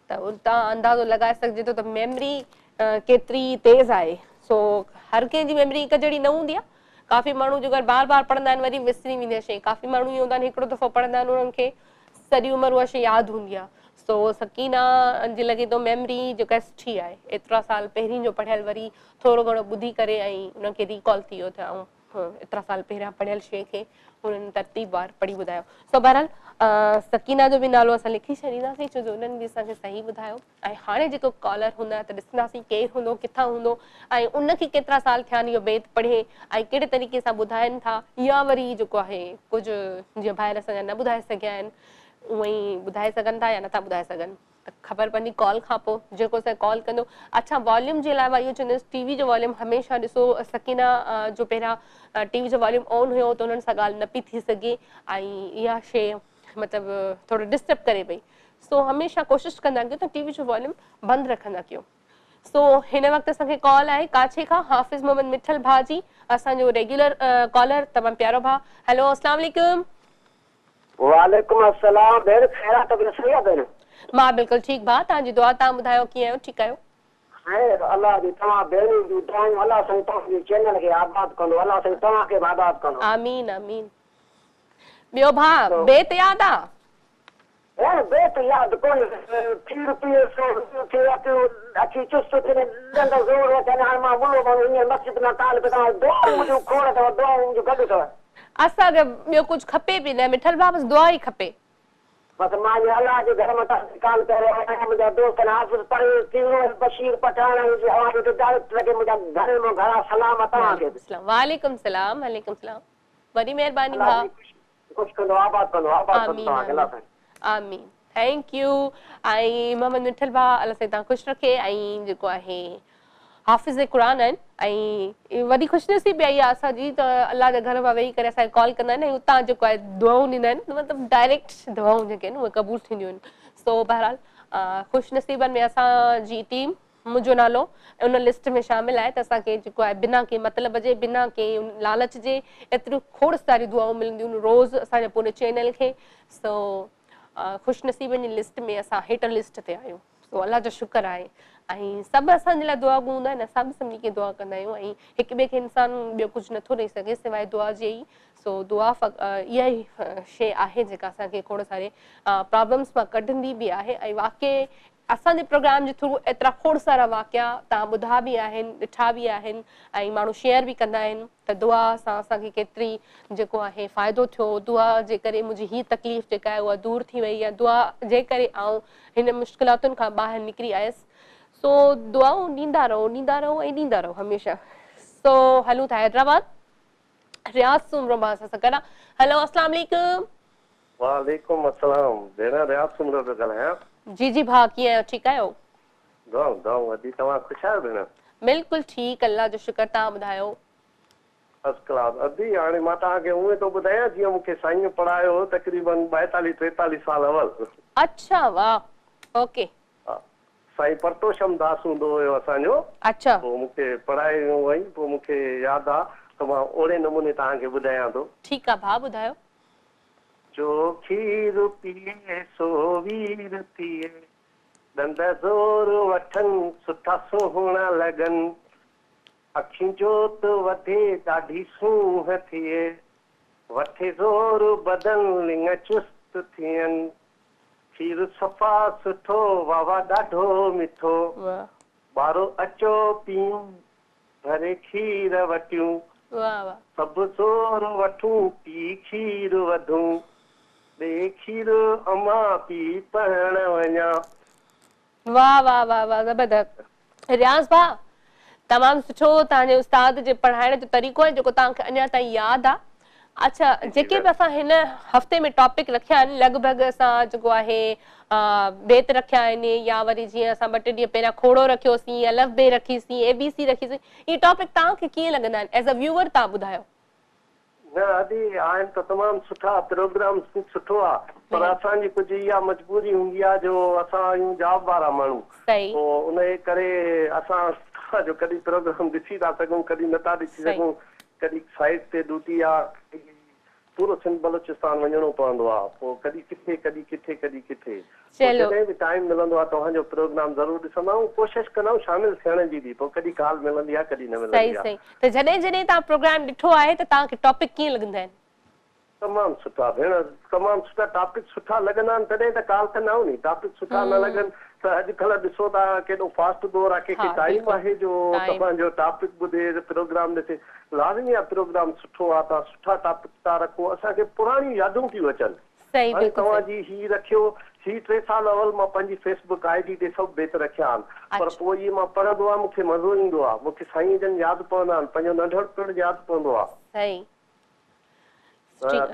ته اتان اندازو لڳائي سگهجي ٿو ته ميموري ڪيتري تيز آهي. سو هر ڪنهن جي ميموري هڪ جهڙي نه هوندي آهي. ڪافي ماڻهو جيڪر بار بار پڙهندا آهن وري وسري ويندي آهي شيء. ڪافي ماڻهو ائين هوندا آهن هڪڙو دفعو پڙهندا آهن انهن کي سڄي عمر اها شيء ياد هوندي آهي. سو سڪينه جي لڳي ٿو ميموري جيڪا سٺي آهي. ايترا سال پهرين جو پڙهيل وري ٿورو گهڻو ٻڌي ڪري ۽ انهن کي ريڪال ٿي ويو ته آئون ايترا سال پهريان پڙهيل شيء کي انهن ترتيب وار پڙهي ٻڌايو. سو بهرحال سڪينه جو به نالو اسان لکي ڇڏينداسين ڇو جو انهن به اسان کي صحيح ٻڌايو. ۽ هاڻي جيڪو ڪالر هوندا ته ڏسنداسين ڪير هوندو ڪٿان هوندو ۽ ان کي ڪيترا سال ٿيا آهن اهو بيت پڙهي ۽ ڪهڙي طريقي سان ٻڌائن ٿا يا وري جيڪو آهي ڪجهه جيئن ڀائر اسان جا نه ٻڌائي سگهيا آهن اونئن ئي ٻڌائي سگهن ٿا يا نٿا ٻڌائي سگهن ته خبر پوندي ڪال کان پوء جيڪو اسان کي ڪال ڪندو اڇا واليوم جي علاوه اهو چوندس ٽي وي جو واليوم هميشه ڏسو سڪينه جو پهريان ٽي وي جو واليوم آن هيو ته انهن سان ڳالهه نه پئي ٿي سگهي ۽ اها شيء مطلب ٿورو ڊسٽرب ڪري پئي سو هميشه ڪوشش ڪندا ڪيو ته ٽي وي جو واليوم بند رکندا ڪيو سو هن وقت اسان کي ڪال آهي ڪاڇي کان حافظ محمد مٺل ڀاء جي اسان جو ريگيولر ڪالر تمام پيارو ڀاء هيلو اسلام عليڪم. وعليڪم السلام ڀيڻ خير آ طبيعت صحيح آ ڀيڻ. مان بلڪل ٺيڪ ڀاء توهان جي دعا توهان ٻڌايو ڪيئن آهيو ٺيڪ آهيو. خير الله جي توهان ڀيڻن جون دعائون الله سائين توهان جي چينل کي آباد ڪندو الله سائين توهان کي به آباد ڪندو. آمين آمين ٻيو ڀاء بيت ياد آ. ڀيڻ بيت ياد ڪونهي کير پيئي سو وير ٿئي اکيون چست ٿين ڏند زور وٺن هاڻ مان ملو ماڻهو هينئر مسجد مان ڪال پيو ڪران دعائون منهنجون کوڙ اٿو دعائون منهنجون گڏ اٿو. اسان کي ٻيو ڪجهه کپي به نه مٺل ڀاء بس دعا ئي کپي. بس مان هينئر الله جي گهر مان توهان کي ڪال ڪري رهيو آهيان منهنجا دوست آهن حافظ پرويز تيورو ۽ بشير پٺاڻ ۽ اوهان جو ڊائريڪٽر کي منهنجا گهڻي مان گهڻا سلام توهان کي به. وعليڪم سلام وعليڪم سلام وڏي مهرباني الله ڀاء. جي خوش ڪندو آباد ڪندو آباد ڪندو آمين توهان کي الله آمين سائين. آمين thank you ۽ Muhammad Mithal ڀاء الله سائين توهان خوش رکي ۽ جيڪو آهي حافظ قرآن آهن ۽ وڏي خوش نصيبي آهي اها اسان جي ته الله جي گهر مان ويهي ڪري اسان کي ڪال ڪندا آهن ۽ اتان جيڪو آهي دعائون ڏيندا آهن مطلب ڊائريڪٽ دعائون جيڪي آهن اهي قبول ٿينديون آهن سو بهرحال خوش نصيبن ۾ اسان جي ٽيم منهنجو نالو ان لسٽ ۾ شامل آهي ته اسان کي جيڪو آهي بنا ڪنهن مطلب جي بنا ڪنهن لالچ جي ايتريون کوڙ ساريون دعائون ملنديون آهن روز اسان جي پوري چينل کي سو خوش نصيبن جي لسٽ ۾ اسان هيٺ لسٽ تي آهيون سو الله جو شڪر آهي ۽ سڀ اسان جي لاء دعا گو هوندا آهن اسان به سڀني کي دعا ڪندا آهيون ۽ هڪ ٻئي کي انسان ٻيو ڪجهه نٿو ڏئي سگهي سواء دعا جي ئي سو دعا اها ئي شيء آهي جيڪا اسان کي کوڙ ساري پرابلمس مان ڪڍندي به آهي ۽ واقعي اسان جي پروگرام جي ٿرو ايترا کوڙ سارا واقعا توهان ٻڌا به آهن ڏٺا به آهن ۽ ماڻهو شيئر به ڪندا آهن ته دعا سان اسان کي ڪيتري جيڪو آهي فائدو ٿيو دعا جي ڪري منهنجي هي تڪليف جيڪا آهي اها دور ٿي وئي يا دعا جي ڪري آئون هن مشڪلاتن کان ٻاهر نڪري آيس سو دعائون ڏيندا رهو ڏيندا رهو ۽ ڏيندا رهو هميشه سو هلون ٿا حيدرآباد رياض سومرو ڀاء اسان سان گڏ آ هلو اسلام عليڪم. وعليڪم السلام ڀيڻ رياض سومرو پيو ڳالهايان. جي جي ڀاء ڪيئن آهيو ٺيڪ آهيو. دعائون دعائون ادي توهان خوش آهيو ڀيڻ. بلڪل ٺيڪ الله جو شڪر توهان ٻڌايو. فرسٽ ڪلاس ادي هاڻي مان توهان کي اونئين ٿو ٻڌايان جيئن مون کي سائينء پڙهايو هو تقريبن ٻائيتاليهه ٽيتاليهه سال اول. اڇا واه اوڪي. ها سائين پرتوشم داس هوندو هيو اسان جو. اڇا. پوء مون کي پڙهايو هئائين پوء مون کي ياد آ ته مان اوڙي نموني توهان کي ٻڌايان ٿو. ٺيڪ آ ڀاء ٻڌايو. جو کير پيئي سو وير ٿئي، ڏند زور وٺن سٺا سهڻا لڳن، اکين جوت وڌي ڏاڍي سونهن ٿئي، وٺي زور بدن لڱ چست ٿين، کير صفا سٺو واوا ڏاڍو مٺو، ٻارو اچو پيئون ڀري کير وٽيون، سڀ زور وٺون پي کير وڌون، ڏي کير امان پي پڙهڻ وڃان. واه واه واه واه زبردست رياض ڀاء تمام سٺو توهان جي استاد جي پڙهائڻ جو طريقو آهي جيڪو توهان کي اڃا تائين ياد آ اڇا جيڪي به اسان هن هفتي ۾ ٽاپڪ رکيا آهن لڳ ڀڳ اسان جيڪو آهي بيت رکيا آهن يا وري جيئن اسان ٻه ٽي ڏينهن پهريان کوڙو رکيوسين الف بي رکيسين اي بي سي رکيسين اهي ٽاپڪ توهان کي ڪيئن لڳندا آهن ايز ا ويوئر توهان ٻڌايو. نه ادي آهن ته تمام سٺا پروگرام سٺو آ پر اسان جي ڪجهه اها مجبوري هوندي آ جو اسان آهيون جاب وارا ماڻهو پوء ان جي ڪري اسان جو ڪڏهن پروگرام ڏسي ٿا سگهون ڪڏهن نٿا ڏسي سگهون ڪڏهن سائيٽ تي ڊيوٽي آ ڪڏهن پورو سنڌ بلوچستان وڃڻو پوندو آ پوء ڪڏهن ڪٿي ڪڏهن ڪٿي ڪڏهن ڪٿي پوء جڏهن به ٽائيم ملندو آ توهان جو پروگرام ضرور ڏسندا آهيون ڪوشش ڪندا آهيون شامل ٿيڻ جي به پوء ڪڏهن ڪال ملندي آ ڪڏهن نه ملندي آ. صحيح صحيح ته جڏهن جڏهن توهان پروگرام ڏٺو آهي ته توهان کي ٽاپڪ ڪيئن لڳندا آهن؟ تمام سٺا ڀيڻ تمام سٺا ٽاپڪ سٺا لڳندا آهن تڏهن ته ڪال ڪندا آهيون ني ٽاپڪ سٺا نه لڳن ته اڄڪلهه ڏسو ٿا ڪيڏو فاسٽ دور آ ڪنهن کي ٽائيم آهي جو توهان جو ٽاپڪ ٻڌي پروگرام ڏسي لازمي آ پروگرام سٺو آ توهان سٺا ٽاپڪ ٿا رکو اسان کي پراڻيون يادون ٿيون اچن هاڻي توهان جي هي رکيو هي ٽي سال اول مان پنهنجي فيس بڪ I D تي سڀ بيت رکيا آهن پر پوء اهي مان پڙهندو آهيان مون کي مزو ايندو آ مون کي سائين جن ياد پوندا آهن پنهنجو ننڍپڻ ياد پوندو آ.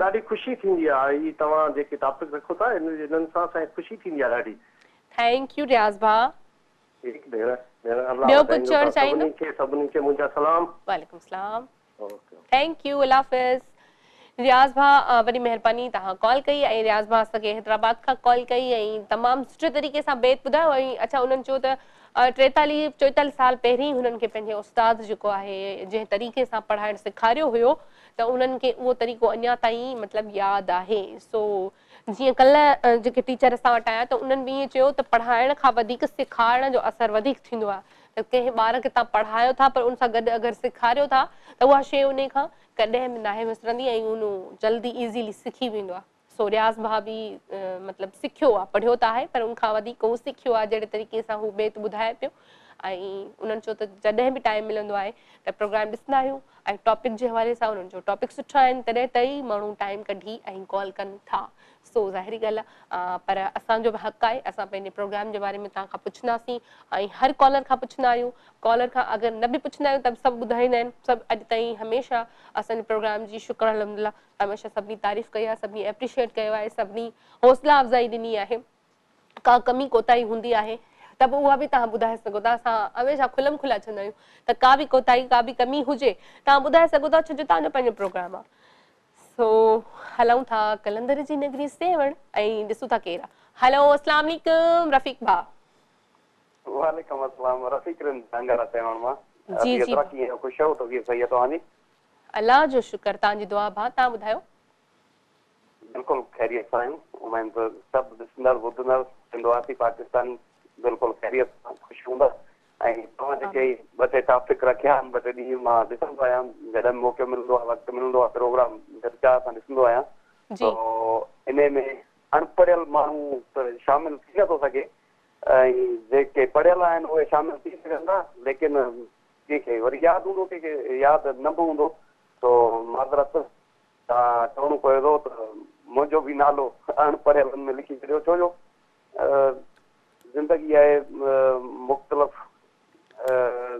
ڏاڍي خوشي ٿيندي آ هي توهان جيڪي ٽاپڪ رکو ٿا انهن سان اسان کي خوشي ٿيندي آ ڏاڍي. Thank you Riaz ڀاء. ٺيڪ ڀيڻ ڀيڻ الله ٻيو ڪجهه چوڻ چاهيندو؟ سڀني کي سڀني کي منهنجا سلام. وعليڪم السلام. Thank you الله حافظ. رياض ڀاء وڏي مهرباني توهان ڪال ڪئي ۽ رياض ڀاء اسان کي حيدرآباد کان ڪال ڪئي ۽ تمام سٺي طريقي سان بيت ٻڌايو ۽ اڇا انهن چيو ته ٽيتاليهه چوئيتاليهه سال پهرين هنن کي پنهنجي استاد جيڪو آهي جنهن طريقي سان پڙهائڻ سيکاريو هيو ته انهن کي اهو طريقو اڃا تائين مطلب ياد آهي سو جيئن ڪلهه جيڪي ٽيچر اسان وٽ آيا ته انهن به ائين چيو ته پڙهائڻ کان وڌيڪ سيکارڻ جو اثر وڌيڪ ٿيندو آهي ته ڪنهن ٻار کي توهان پڙهايو ٿا پر ان سان گڏ اگر سيکاريو ٿا ته اها شيء انهي کان ڪڏهن به ناهي وسرندي ۽ اهو جلدي ايزيلي سکي ويندو آهي سو رياض ڀاء به مطلب سکيو آهي پڙهيو ته آهي پر ان کان وڌيڪ هو سکيو آهي جهڙي طريقي سان هو بيت ٻڌائي پيو ۽ انهن چيو ته جڏهن به ٽائيم ملندو آهي ته پروگرام ڏسندا آهيون ۽ ٽاپڪ جي حوالي سان انهن جو ٽاپڪ سٺا آهن تڏهن ته ئي ماڻهو ٽائيم ڪڍي ۽ ڪال ڪن ٿا سو ظاهري ڳالهه آهي پر اسان جو به حق آهي اسان پنهنجي پروگرام جي باري ۾ توهان کان پڇنداسين ۽ هر ڪالر کان پڇندا آهيون ڪالر کان اگر نه به پڇندا آهيون ته به سڀ ٻڌائيندا آهن سڀ اڄ تائين هميشه اسان جي پروگرام جي شڪر الحمدلله هميشه سڀني تعريف ڪئي آهي سڀني ايپريشيئيٽ ڪيو آهي سڀني حوصلا افزائي ڏني آهي. ڪا ڪمي ڪوتاهي هوندي آهي ته به اها به توهان ٻڌائي سگهو ٿا اسان هميشه کلم کلا چوندا آهيون ته ڪا به ڪوتاهي ڪا به ڪمي هجي توهان ٻڌائي سگهو ٿا ڇو جو توهان جو پنهنجو پروگرام آهي سو هلون ٿا قلندر جي نگري سيوهڻ ۽ ڏسون ٿا ڪير آهي هلو اسلام عليڪم رفيق ڀاء. وعليڪم السلام رفيق رند ڍانگارا سيوهڻ مان جي جي ڪيئن آهيو خوش آهيو طبيعت صحيح آهي توهان جي. الله جو شڪر توهان جي دعا ڀاء توهان ٻڌايو. بلڪل خيريت سان آهيون اميد ته سڀ ڏسندڙ ٻڌندڙ سنڌ واسي پاڪستاني بلڪل خيريت سان خوش هوندا ۽ توهان جيڪي هي ٻه ٽي ٽاپڪ رکيا آهن ٻه ٽي ڏينهن مان ڏسندو آهيان جڏهن به موقعو ملندو آهي وقت ملندو آهي پروگرام دل چاهه سان ڏسندو آهيان تو انهي ۾ اڻپڙهيل ماڻهو ته شامل ٿي نٿو سگهي ۽ جيڪي پڙهيل آهن اهي شامل ٿي سگهن ٿا ليڪن ڪنهن کي وري ياد هوندو ڪنهن کي ياد نه به هوندو تو معذرت سان چوڻو پوي ٿو ته منهنجو به نالو اڻ پڙهيلن ۾ لکي ڇڏيو ڇو جو زندگي آهي مختلف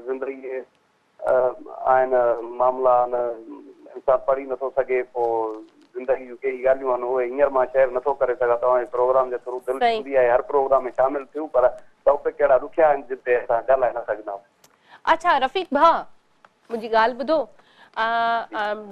زندگي آهن معاملا آهن انسان پڙهي نٿو سگهي پوء زندگي جون ڪيئي ڳالهيون آهن اهي هينئر مان شيئر نٿو ڪري سگهان توهان جي پروگرام جي ٿرو دل ٿيندي آهي هر پروگرام ۾ شامل ٿيون پر ٽاپڪ اهڙا ڏکيا آهن جن تي اسان ڳالهائي نه سگهندا آهيون. اڇا رفيق ڀاء منهنجي ڳالهه ٻڌو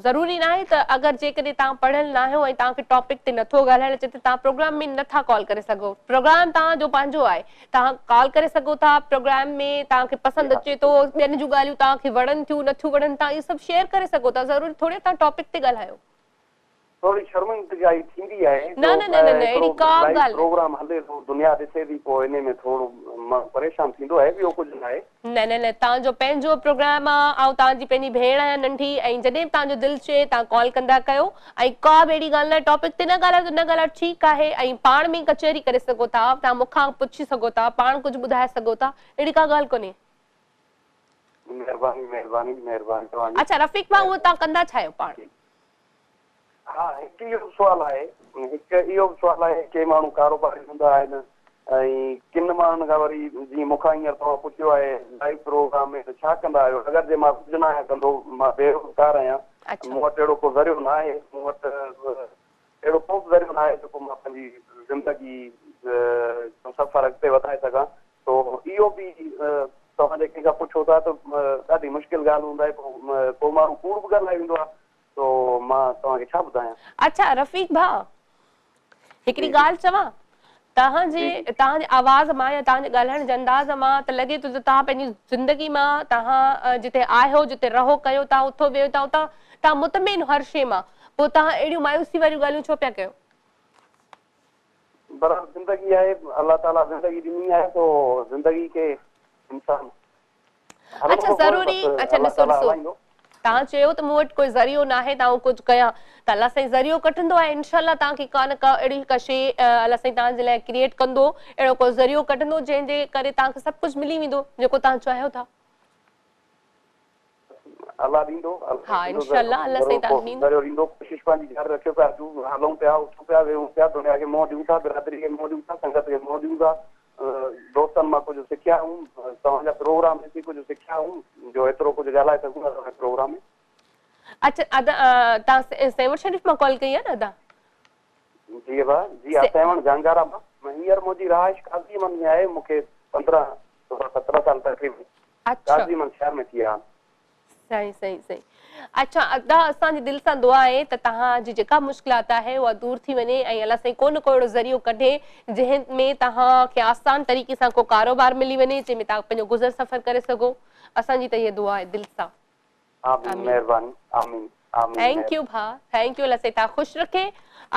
ضروري ناهي ته اگر جيڪڏهن توهان پڙهيل ناهيو ۽ توهان کي ٽاپڪ تي نٿو ڳالهائڻ اچي ته توهان پروگرام ۾ نٿا ڪال ڪري سگهو پروگرام توهان جو پنهنجو آهي توهان ڪال ڪري سگهو ٿا پروگرام ۾ توهان کي پسند اچي ٿو ٻين جون ڳالهيون توهان کي وڻن ٿيون نٿيون وڻن توهان اهو سڀ شيئر ڪري سگهو ٿا ضروري ٿوري توهان ٽاپڪ تي ڳالهايو. ٿوري شرمندگي ٿيندي آهي نه نه نه نه اهڙي ڪا به ڳالهه لائيو پروگرام هلي ٿو دنيا ڏسي ٿي پوء انهي ۾ ٿورو ماڻهو پريشان ٿيندو آهي ٻيو ڪجهه ناهي. نه نه نه توهان جو پنهنجو پروگرام آ آئون توهان جي پنهنجي ڀيڻ آهيان ننڍي ۽ جڏهن به توهان جو دل چئي توهان ڪال ڪندا ڪيو ۽ ڪا به اهڙي ڳالهه ناهي ٽاپڪ تي نه ڳالهايو ته نه ڳالهايو ٺيڪ آهي ۽ پاڻ ۾ ڪچهري ڪري سگهو ٿا توهان مون کان پڇي سگهو ٿا پاڻ ڪجهه ٻڌائي سگهو ٿا اهڙي ڪا ڳالهه ڪونهي. مهرباني مهرباني مهرباني توهان جي. اڇا رفيق ڀاء اهو توهان ڪندا ڇا آهيو پاڻ؟ ها هڪ اهو به سوال آهي هڪ اهو به سوال آهي ڪي ماڻهو ڪاروباري هوندا آهن ۽ ڪن ماڻهن کان وري جيئن مون کان هينئر توهان پڇيو آهي لائيو پروگرام ۾ ته ڇا ڪندا آهيو اگر جي مان ڪجهه نه آهيان ڪندو مان بيروزگار آهيان مون وٽ اهڙو ڪو ذريعو نه آهي مون وٽ اهڙو ڪو به ذريعو نه آهي جيڪو مان پنهنجي زندگي جو سفر اڳتي وڌائي سگهان تو اهو به توهان جي ڪنهن کان پڇو ٿا ته ڏاڍي مشڪل ڳالهه هوندي آهي پوء ڪو ماڻهو ڪوڙ به ڳالهائي ويندو آهي تو مان توهان کي ڇا ٻڌايان. اڇا رفيق ڀاء هڪڙي ڳالهه چوان توهان جي توهان جي آواز مان يا توهان جي ڳالهائڻ جي انداز مان ته لڳي ٿو ته توهان پنهنجي زندگي مان توهان جتي آهيو جتي رهو ڪيو ٿا اٿو ويهو ٿا اتان توهان مطمئن هر شيء مان پوءِ توهان اهڙيون مايوسي واريون ڳالهيون ڇو پيا ڪيو؟ بهرحال زندگي آهي الله تعالي زندگي ڏني آهي سو زندگي کي انسان اڇا ضروري اڇا ڏسو ڏسو توهان چيو ته مون وٽ ڪوئي ذريعو ناهي ته آئون ڪجهه ڪيان ته الله سائين ذريعو ڪڍندو آهي انشاء الله توهان کي ڪا نه ڪا اهڙي ڪا شي الله سائين توهان جي لاء ڪريئيٽ ڪندو اهڙو ڪو ذريعو ڪڍندو جنهن جي ڪري توهان کي سڀ ڪجهه ملي ويندو جيڪو توهان چاهيو ٿا. الله ڏيندو ها انشاء الله الله سائين توهان کي ڏيندو. ذريعو ڏيندو ڪوشش پنهنجي جاري رکيو پيا اچون هلون پيا اٿون پيا ويهون پيا دنيا کي منهن ڏيون ٿا برادري کي منهن ڏيون ٿا سنگت کي منهن ڏيون ٿا دوستن مان ڪجهه سکيا آهيون توهان جا پروگرام ڏسي ڪجهه سکيا آهيون جو ايترو ڪجهه ڳالهائي سگهون ٿا توهان جي پروگرام ۾. اڇا ادا توهان سيوهڻ شريف مان ڪال ڪئي آهي نه ادا. جي ابا جي ها سيوهڻ جهانگارا مان هينئر منهنجي رهائش قاضي احمد ۾ آهي مون کي 15 16 17 سال تقريبن قاضي احمد شهر ۾ ٿي ويا آهن. صحيح صحيح صحيح اڇا ادا اسان جي دل سان دعا آهي ته توهان جي جيڪا مشڪلات آهي اها دور ٿي وڃي ۽ الله سائين ڪو نه ڪو اهڙو ذريعو ڪڍي جنهن ۾ توهان کي آسان طريقي سان ڪو ڪاروبار ملي وڃي جنهن ۾ توهان پنهنجو گذر سفر ڪري سگهو اسان جي ته اها دعا آهي دل سان. آمين مهرباني آمين آمين thank you ڀاء thank you الله سائين توهان خوش رکي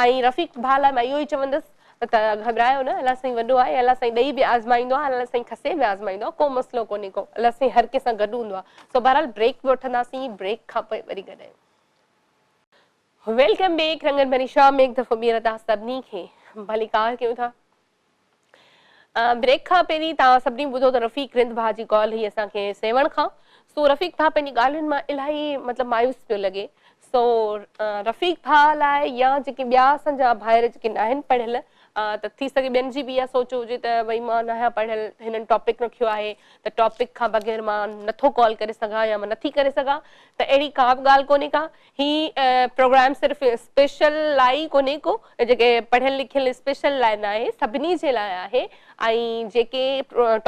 ۽ رفيق ڀاء لاء مان اهو ئي چوندس ته گهٻرايو نه الله سائين وڏو آهي الله سائين ڏئي به آزمائيندو آهي الله سائين کسي به آزمائيندو آهي ڪو مسئلو ڪونهي ڪو الله سائين هر ڪنهن سان گڏ هوندو آهي سو بهرحال بريڪ به وٺنداسين بريڪ کان پوء وري گڏ آهيون. Welcome back رنگن ڀري شام ۾ هڪ دفعو ٻيهر توهان سڀني کي ڀليڪار ڪيون ٿا. بريڪ کان پهرين توهان سڀني ٻڌو ته رفيق رند ڀاء جي ڪال هئي اسان کي سيوهڻ کان سو رفيق ڀاء پنهنجي ڳالهين مان الاهي مطلب مايوس پيو لڳي سو رفيق ڀاء لاء يا جيڪي ٻيا اسان جا ڀائر جيڪي ناهن پڙهيل ته ٿي سگهي ٻين جي به اها سوچ هجي ته ڀئي مان ناهيان پڙهيل هنن ٽاپڪ رکيو آهي ته ٽاپڪ کان بغير مان نٿو ڪال ڪري سگهان يا مان نٿي ڪري سگهان ته اهڙي ڪا به ڳالهه ڪونهي ڪا هي پروگرام صرف اسپيشل لاء ئي ڪونهي ڪو جيڪي پڙهيل لکيل اسپيشل لاء ناهي سڀني جي لاء آهي ۽ جيڪي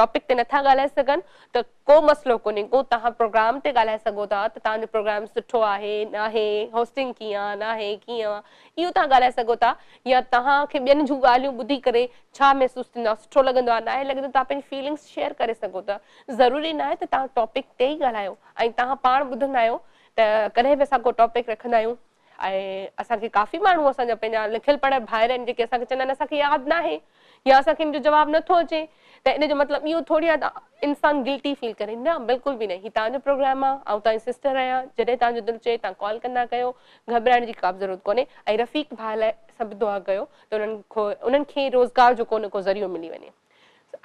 ٽاپڪ تي نٿا ڳالهائي سگهن ته ڪو مسئلو ڪونهي ڪو توهان پروگرام تي ڳالهائي سگهو ٿا ته توهان جو پروگرام سٺو آهي ناهي هوسٽنگ ڪيئن آ ناهي ڪيئن آ اهو توهان ڳالهائي سگهو ٿا يا توهان کي ٻين جون ڳالهيون ٻڌي ڪري ڇا محسوس ٿيندو آ سٺو لڳندو آ ناهي لڳندو توهان پنهنجي فيلنگس شيئر ڪري سگهو ٿا ضروري ناهي ته توهان ٽاپڪ تي ئي ڳالهايو ۽ توهان پاڻ ٻڌندا آهيو ته ڪڏهن به اسان ڪو ٽاپڪ رکندا آهيون ۽ اسان کي ڪافي ماڻهو اسان جا پنهنجا لکيل پڙهيل ڀائر آهن جيڪي اسان کي چوندا آهن اسان کي ياد ناهي يا اسان کي ان جو جواب نٿو اچي ته ان جو مطلب اهو ٿوري آهي ته انسان گلٽي فيل ڪري نه بلڪل به نه هي توهان جو پروگرام آهي آئون توهان جي سسٽر آهيان جڏهن توهان جو دل چئي توهان ڪال ڪندا ڪيو گهٻرائڻ جي ڪا به ضرورت ڪونهي ۽ رفيق ڀاء لاء سڀ دعا ڪيو ته انهن کي روزگار جو ڪو نه ڪو ذريعو ملي وڃي.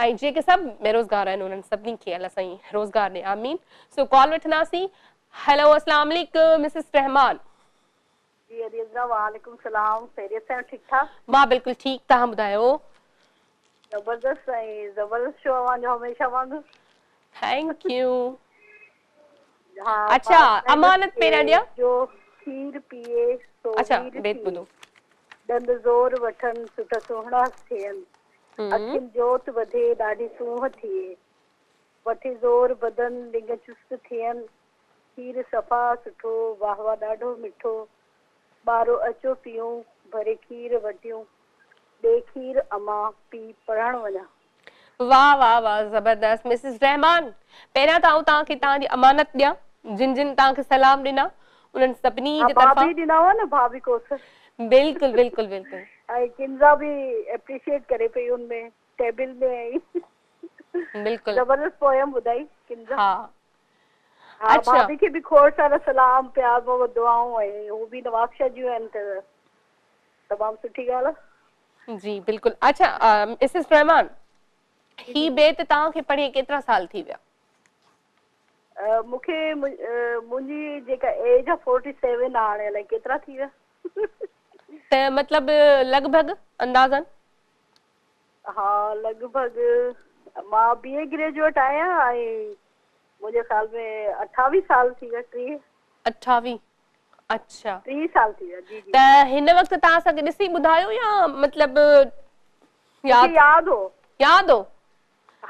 ۽ جيڪي سڀ بيروزگار آهن انهن سڀني کي الله سائين روزگار ڏي آمين سو ڪال وٺنداسين هيلو اسلام عليڪم مسز رحمان. جي ادي عذرا وعليڪم سلام خيريت سان آهيو ٺيڪ ٺاڪ. مان بلڪل ٺيڪ توهان ٻڌايو. زبردست ۽ زبردست شو اوهان جو هميشه وانگر. Thank you. ها اڇا امانت پهريان ڏيان. جو کير پيئي سو اڇا وير بيت ٿئي ٻڌو. ڏند زور وٺن سٺ سهڻا ٿين اکين جوت وڌي ڏاڍي سونهن ٿئي وٺي زور بدن لڱ چست ٿين کير صفا سٺو واه واه ڏاڍو مٺو ٻارو اچو پيئون ڀري کير وٽيون ڏي کير امان پي پڙهڻ وڃان. واه واه واه زبردست مسز رحمان پهريان ته آئون توهان کي توهان جي امانت ڏيان جن جن توهان کي سلام ڏنا انهن سڀني ها جي طرفان. ڀاڀي ڏنا هئا نه ڀاڀي ڪوثر. بلڪل بلڪل بلڪل. ۽ ڪنزا به اپريشيئيٽ ڪري پئي ان ۾ ٽيبل ۾ ۽ بلڪل. زبردست پوئم ٻڌائي ڪنزا. ها ها اڇا. ڀاڀي کي به کوڙ سارا سلام پيار محبت دعائون ۽ هو به نوابشاهه جون آهن ته تمام سٺي ڳالهه آ. جي بلڪل اڇا مسز رحمان هي بيت توهان کي پڙهي ڪيترا سال ٿي ويا؟ مون کي منهنجي جيڪا ايج آ فورٽي سيون آ هاڻي الائي ڪيترا ٿي ويا. ته مطلب لڳ ڀڳ اندازن؟ ها لڳ ڀڳ مان بي اي گريجوئيٽ آهيان ۽ منهنجي خيال ۾ اٺاويهه سال ٿي ويا ٽيهه. اٺاويهه اڇا. ٽيهه سال ٿي ويا جي جي. ته هن وقت توهان اسان کي ڏسي ٻڌايو يا مطلب ياد مونکي ياد هو. ياد هو.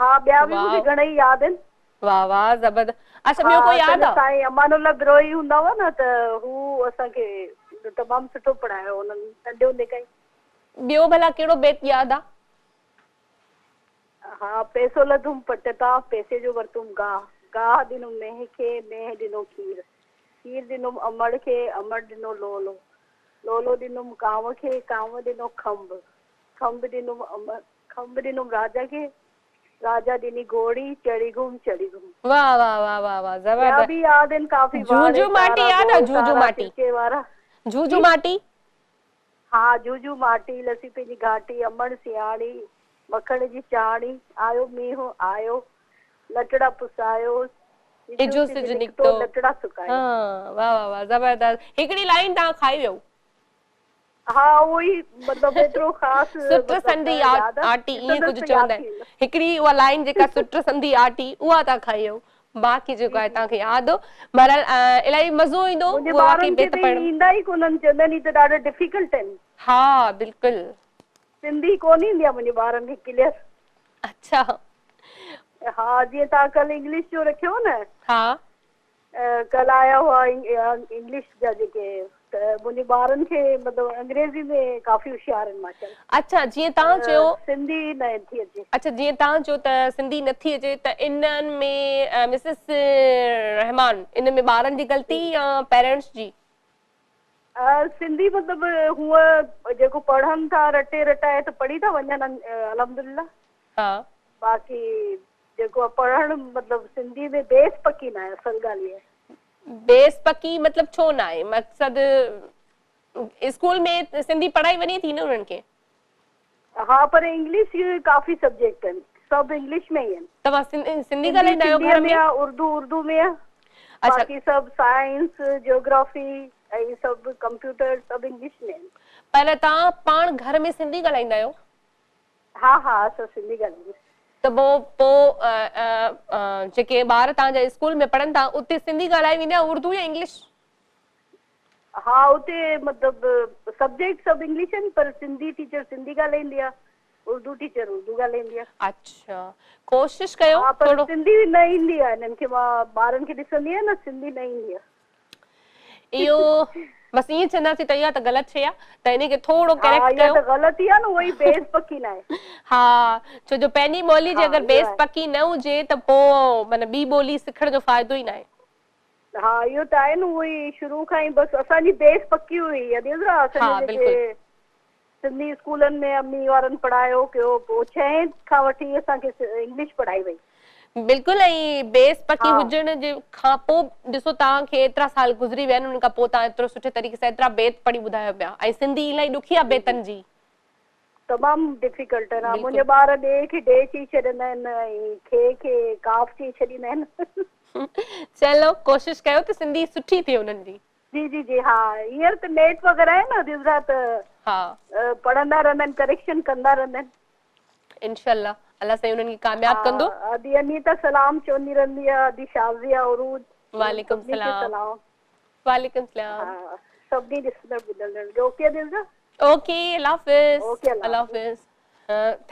ها ٻيا به مونکي گهڻئي ياد آهن. واه واه زبردست اڇا ٻيو ڪو ياد آ. سائين امان الله بروهي هوندا هئا نه ته هو اسان کي تمام سٺو پڙهايو انهن ننڍي هوندي کان ئي. ٻيو ڀلا ڪهڙو بيت ياد آ. ها پئسو لڌم پٽ تان پئسي جو ورتم گاهه گاهه ڏنم مينهن کي مينهن ڏنو کير کير ڏنم امڙ کي امڙ ڏنو لولو لولو ڏنم ڪانءُ کي، ڪانءُ ڏنو کنڀ، کنڀ ڏنم امر، کنڀ ڏنم راجا کي، راجا ڏني گهوڙي، چڙهي گهم چڙهي گهم. واه واه واه واه واه ٻيا زبردست. به ياد آهن ڪافي واهه جوجو ري ماٽي تارا ياد آ گول جوجو تارا ماٽي چرڪي وارا. جوجو جي ماٽي. ها جوجو ماٽي، لسي پنهنجي گهاٽي، امڙ سياڻي، مکڻ جي چاڻي، آيو مينهن آيو، لٽڙا پسايو، اجهو اجهو سج سج نڪتو، نڪتو. لٽڙا ها سڪايو. واه واه واه زبردست هڪڙي لائين توهان کائي ويو. ها اهو ئي مطلب ايترو خاص سٽ مطلب سندي نه ياد آ، آٽي ائين ڏسندس ڪجهه ته ياد چوندا ٿي آهن ويندو. هڪڙي اها لائين جيڪا سٽ سندي آٽي اها توهان کائي ويو باقي جي جيڪو آهي جي توهان کي ياد هو بهرحال الاهي مزو ايندو منهنجي اهو واقعي ٻارن کي بيت ته پڙهڻ. ايندا ئي ڪونهن چوندا آهن هي ته ڏاڍا ڊفيڪلٽ آهن. ها بلڪل. سنڌي ڪونه ايندي آهي منهنجي ٻارن کي ڪليئر. اڇا. ها جيئن توهان ڪلهه انگلش جو رکيو هو نه. ها. ڪلهه آيا هئا انگلش جا جيڪي ته منهنجي ٻارن کي مطلب انگريزي ۾ ڪافي هوشيار آهن ماشاءالله. اڇا جيئن توهان چيو. سنڌي نه ٿي اچي. اڇا جيئن توهان چيو ته سنڌي نه ٿي اچي ته انهن ۾ مسز رحمان ان ۾ ٻارن جي غلطي يا پيرنٽس جي؟ سنڌي مطلب هونء جيڪو پڙهن ٿا رٽي رٽائي ته پڙهي ٿا وڃن الحمدلله. ها. باقي جيڪو آ پڙهڻ مطلب سنڌي ۾ بيس پڪي ناهي اصل ڳالهه اها آهي. بيس پڪي مطلب ڇو ناهي مقصد اسڪول ۾ سنڌي پڙهائي وڃي ٿي نه انهن کي. ها پر انگلش ڪافي سبجيڪٽ آهن سڀ انگلش ۾ ئي آهن. توهان سنڌي سنڌي ڳالهائيندا آهيو سنڌيء گهر ۾ ۾؟ آ اردو اردو ۾ آ اڇا. باقي سڀ سائنس جيوگرافي ۽ سڀ ڪمپيوٽر سڀ انگلش ۾ آهن. پر توهان پاڻ گهر ۾ سنڌي ڳالهائيندا آهيو؟ ها ها اسان سنڌي ڳالهائيندا. ته پوء پوء جيڪي ٻار توهان جا اسڪول ۾ پڙهن ٿا اتي سنڌي ڳالهائي ويندي آهي اردو يا انگلش؟ ها اتي مطلب سبجيڪٽ سڀ انگلش آهن پر سنڌي ٽيچر سنڌي ڳالهائيندي آهي اردو ٽيچر اردو ڳالهائيندي آهي. اڇا ڪوشش ڪيو ها پر ٿورو. سنڌي نه ايندي آهي هنن کي مان ٻارن کي ڏسندي آهيان نه سنڌي نه ايندي آهي. اهو بس ائين چونداسين ته اها ته غلط شيء آهي ته انهي کي ٿورو ها ڪريڪٽ اها ڪيو. ته غلط ئي آهي نه اهو ئي بيس پڪي ناهي. ها ڇو جو پنهنجي ٻولي جي ها اگر اهو بيس آهي. پڪي نه هجي ته پوء معنيٰ ٻي ٻولي سکڻ جو فائدو ئي ناهي. ها اهو ته آهي نه اهو ئي شروع کان ئي بس اسان جي بيس پڪي هئي ادي عذرا اسان ها جا جيڪي بلڪل. سنڌي اسڪولن ۾ امي وارن پڙهايو ڪيو پوء ڇهين کان وٺي اسان کي انگلش پڙهائي وئي. بلڪل ۽ بيس پڪي ها. هجڻ جي کان پوء ڏسو توهان کي ايترا سال گذري ويا آهن ان کان پوء توهان ايترو سٺي طريقي سان ايترا بيت پڙهي ٻڌايو پيا ۽ سنڌي الاهي ڏکي آهي بيتن جي. تمام ڊفيڪلٽ آهن ها بلڪل. منهنجا ٻار ڏي کي ڍي چئي ڇڏيندا آهن ۽ کي کي ڪاف چئي ڇڏيندا آهن. چلو ڪوشش ڪيو ته سنڌي سٺي ٿئي انهن جي. جي جي جي ها هينئر ته نيٽ وغيره آهي نه ادي عذرا ته ها. پڙهندا رهندا آهن ڪريڪشن ڪندا رهندا آهن. انشاء الله الله سائين انهن کي ڪامياب ها ڪندو. ادي انيتا سلام چوندي رهندي آ ادي شازيا عروج انهن وعليڪم سڀني کي سلام سلام. وعليڪم سلام. ها سڀني ڏسندڙ ٻڌندڙ کي اوڪي ادي عذرا. اوڪي الله حافظ اوڪي الله الله حافظ. حافظ.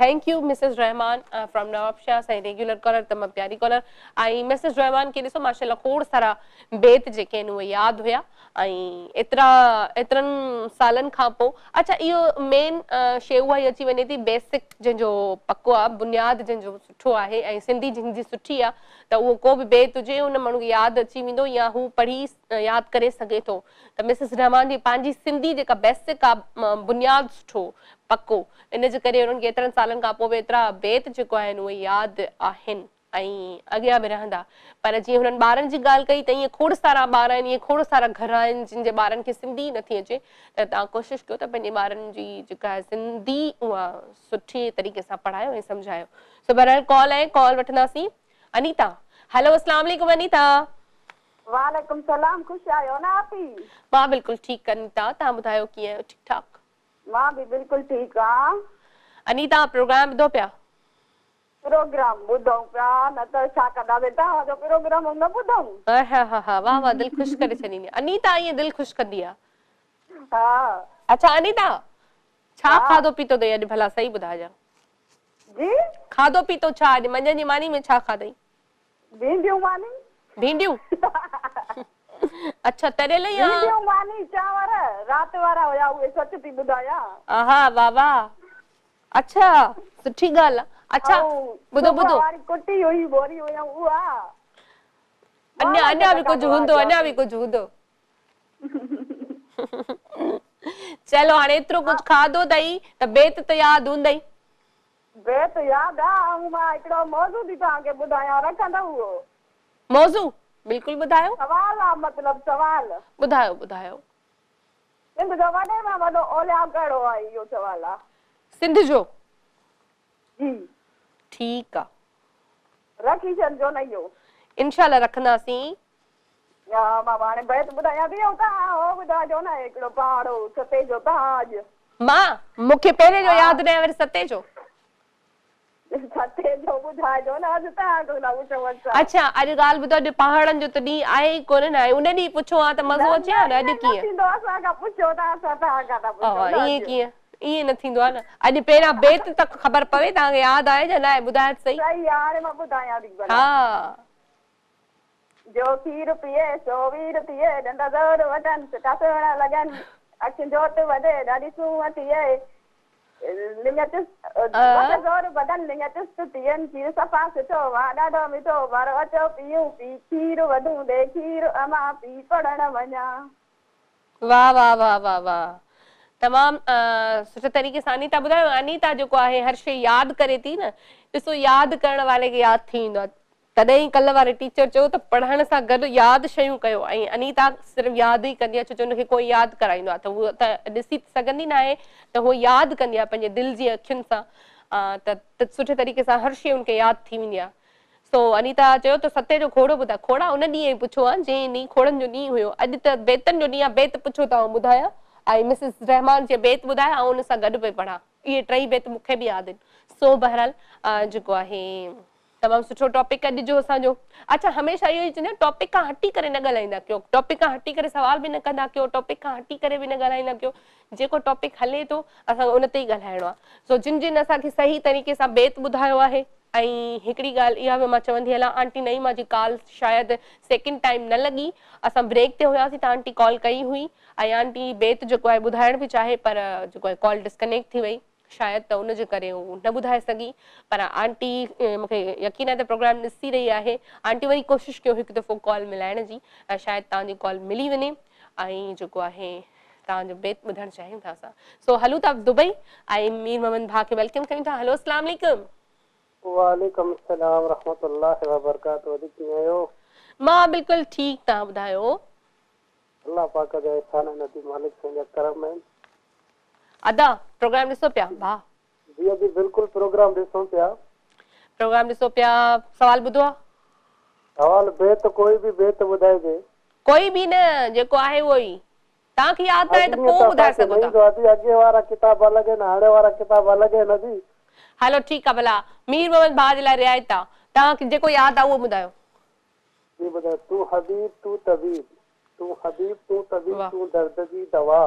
Thank you Mrs Rehman from Nawabshah اسان جي ريگيولر ڪالر تمام پياري ڪالر ۽ مسز رحمان کي ڏسو ماشاءالله کوڙ سارا بيت جيڪي آهن اهي ياد هيا ۽ ايترا ايترن سالن کان پو اڇا اهو مين شي اها ئي اچي وڃي ٿي بيسڪ جنهن جو پڪو آ بنياد جنهن جو سٺو آهي ۽ سنڌي جنهن جي سٺي آ ته اهو ڪو به بيت هجي ان ماڻهو کي ياد اچي ويندو يا هو پڙهي ياد ڪري سگهي ٿو ته مسز رحمان جي پنهنجي سنڌي جيڪا بيسڪ آ بنياد سٺو پڪو ان جي ڪري انهن کي ايترن سالن کان پوء به ايترا بيت جيڪو آهن اهي ياد آهن ۽ اڳيان به رهندا پر جيئن هنن ٻارن جي ڳالهه ڪئي ته ائين کوڙ سارا ٻار آهن ائين کوڙ سارا گهر آهن جن جي ٻارن کي سنڌي ئي نٿي اچي ته توهان ڪوشش ڪيو ته پنهنجي ٻارن جي جيڪا آهي سنڌي اها سٺي طريقي سان پڙهايو ۽ سمجهايو سو بهرحال ڪال آهي ڪال وٺنداسين انيتا هيلو اسلام عليڪم انيتا. وعليڪم سلام خوش آهيو نه آپي. مان بلڪل ٺيڪ انيتا توهان ٻڌايو ڪيئن آهيو ٺيڪ ٺاڪ. مان به بلڪل ٺيڪ آن. انيتا پروگرام ٻڌو پيا. پروگرام ٻڌون پيا نه ته ڇا ڪنداسين توهان جو پروگرام نه ٻڌون. اهاهاها واه واه دل خوش ڪري ڇڏيندي انيتا ائين دل خوش ڪندي آ. ها. اڇا انيتا ڇا ها. کاڌو پيتو اٿئي اڄ ڀلا صحيح ٻڌائجان. جي. کاڌو پيتو ڇا اڄ منجهند جي ماني ۾ ڇا کاڌئي. ڀينڊيون ماني. ڀينڊيون اڇا تريل يا. ڀينڊيون ماني چانور رات وارا هيا اهي سچ ٿي ٻڌايان. اها واه واه اڇا سٺي ڳالهه آ اڇا ۽ ٻڌو صبح ٻڌو. واري ڪٽي هئي ٻوري هيم اها. اڃا مان اڃا به ته ڪجهه کاڌو هوندو آ اڃا به ڪجهه هوندو. چلو هاڻي ايترو ڪجهه کاڌو اٿئي ته بيت ته ياد هوندئي. بيت ياد آ ۽ مان هڪڙو موضوع ٿي توهان کي ٻڌايان رکندؤ اهو؟ موضوع؟ بلڪل ٻڌايو. سوال آ مطلب سوال. ٻڌايو ٻڌايو. سنڌ جو وڏي ۾ وڏو اولياء ڪهڙو آهي اهو سوال آ. سنڌ جو؟ جي. ٺيڪ آ. رکي ڇڏجو نه اهو. انشاء الله رکنداسين. ها مان هاڻي بيت ٻڌايان ٿي ۽ توهان اهو ٻڌائجو نه هڪڙو پهاڙو ستي جو تاج. مان؟ مون کي پهرين جو ياد ناهي وري ستي جو. ستي جو ٻڌائجو نه اڄ توهان کان ٿا پڇون اسان. اڇا اڄ ڳالهه ٻڌو اڄ پهاڙن جو ته ڏينهن آهي ئي ڪونه نه ۽ ان ڏينهن پڇو ها ته مزو اچي ها نه اڄ ڪيئن. نه ٿيندو اسان کان پڇو ته اسان توهان کان ٿا پڇون نه ائين ڪيئن ائين نه ٿيندو آهي نه اڄ پهريان بيت ته خبر پوي توهان کي ياد آهي يا ناهي ٻڌايو ته سهي. صحيح آهي هاڻي مان ٻڌايان ٿي ڀلا. ها. جو کير پيئي سو وير ٿئي، ڏند زور وٺن سٺا سهڻا لڳن، اکين جوت وڌي ڏاڍي سونهن ٿئي، لڱ چست وٺ زور بدن لڱ چست ٿين، کير صفا سٺو واهه ڏاڍو مٺو، ٻارو اچو پيئون پي کير وڌون ڏي کير امان پي پڙهڻ وڃان. واه واه واه واه واه تمام سٺي طريقي سان انيتا ٻڌايو انيتا جيڪو آهي هر شي ياد ڪري ٿي نه ڏسو ياد ڪرڻ واري کي ياد ٿي ويندو آهي تڏهن ئي ڪلهه واري ٽيچر چيو ته پڙهڻ سان گڏ ياد شيون ڪيو ۽ انيتا صرف ياد ئي ڪندي آهي ڇو جو ان کي ڪوئي ياد ڪرائيندو آهي ته هوء ته ڏسي ته سگهندي ناهي ته هوء ياد ڪندي آهي پنهنجي دل جي اکين سان ته سٺي طريقي سان هر شي ان کي ياد ٿي ويندي آهي سو انيتا چيو ته ستي جو کوڙو ٻڌاء. کوڙا ان ڏينهن ئي پڇو ها جنهن ڏينهن کوڙن جو ڏينهن هيو. اڄ ته بيتن جو ڏينهن آ بيت پڇو ته آئون ٻڌايان. ۽ مسز رحمان چيو بيت ٻڌاء آئون ان سان گڏ پئي پڙهان. اهي ٽئي بيت مون کي به ياد آهن. سو بهرحال جيڪو آهي تمام سٺو ٽاپڪ اڄ جو اسان جو. اڇا هميشه اهو ئي چوندي آهيان ٽاپڪ کان هٽي ڪري نه ڳالهائيندا ڪيو. ٽاپڪ کان هٽي ڪري سوال به نه ڪندا ڪيو. ٽاپڪ کان هٽي ڪري به نه ڳالهائيندا ڪيو. جيڪو ٽاپڪ هلي ٿو اسان کي ان تي ئي ڳالهائڻو آهي. سو جن جن اسان کي صحيح طريقي سان بيت ٻڌايو آهي. ۽ هڪڙي ڳالهه اها به مان چوندي هلان آنٽي نعيمه جي ڪال شايد سيڪنڊ ٽائيم نه لڳي اسان بريڪ تي هياسين ته آنٽي ڪال ڪئي هئي ۽ آنٽي بيت جيڪو آهي ٻڌائڻ پئي چاهي پر جيڪو آهي ڪال ڊسڪنيڪٽ ٿي وئي شايد ته ان جي ڪري هو نه ٻڌائي سگهي پر آنٽي مونکي يقين آهي ته پروگرام ڏسي رهي آهي آنٽي وري ڪوشش ڪيو هڪ دفعو ڪال ملائڻ جي ۽ شايد توهان جي ڪال ملي وڃي ۽ جيڪو آهي توهان جو بيت ٻڌڻ چاهيون ٿا اسان سو هلون ٿا دبئي ۽ مير محمد ڀاء کي welcome ڪيون ٿا هلو اسلام عليڪم. وعليڪم السلام ورحمة الله وبرڪاته ادي ڪيئن آهيو. مان بلڪل ٺيڪ توهان ٻڌايو. الله پاڪ جا احسان آهن ادي مالڪ سائين جا ڪرم آهن. ادا پروگرام ڏسو پيا ڀاء. جي ادي بلڪل پروگرام ڏسون پيا. پروگرام ڏسو پيا سوال ٻڌو آ. سوال بيت ڪوئي به بيت ٻڌائجي. ڪوئي به نه جيڪو آهي اهو ئي. توهان کي ياد ناهي ته پوء ٻڌائي سگهو ٿا. ادي اڳي وارا ڪتاب الڳ آهن هاڻي وارا ڪتاب الڳ آهن ادي. هلو ٺيڪ آ ڀلا مير محمد ڀاء جي لاء رعايت آ توهان کي جيڪو ياد آ اهو ٻڌايو. جي ٻڌايو تون حبيب تون طبيب تون حبيب تون طبيب تون درد جي دوا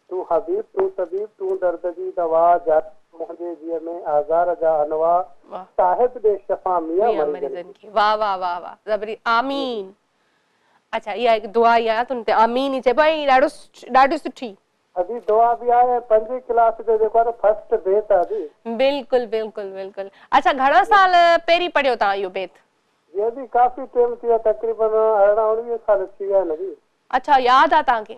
تون حبيب تون طبيب تون درد جي دوا جاري منهنجي جيء ۾ آزار جا انواع صاحب ڏي شفا ميان مريضن کي. واه واه واه واه زبري آمين. اڇا اها هڪ دعا ئي آهي ته ان تي آمين ئي چئبو آهي ۽ ڏاڍو ڏاڍي سٺي. ادي دعا به آهي ۽ پنجين ڪلاس جو جيڪو آهي نه فرسٽ بيت آهي ادي. بلڪل بلڪل بلڪل اڇا گهڻا سال پهرين پڙهيو توهان اهو بيت. جي ادي ڪافي ٽيم ٿي ويو تقريبن 18 اڻويهه سال ٿي ويا آهن ادي. اڇا ياد آ توهان کي.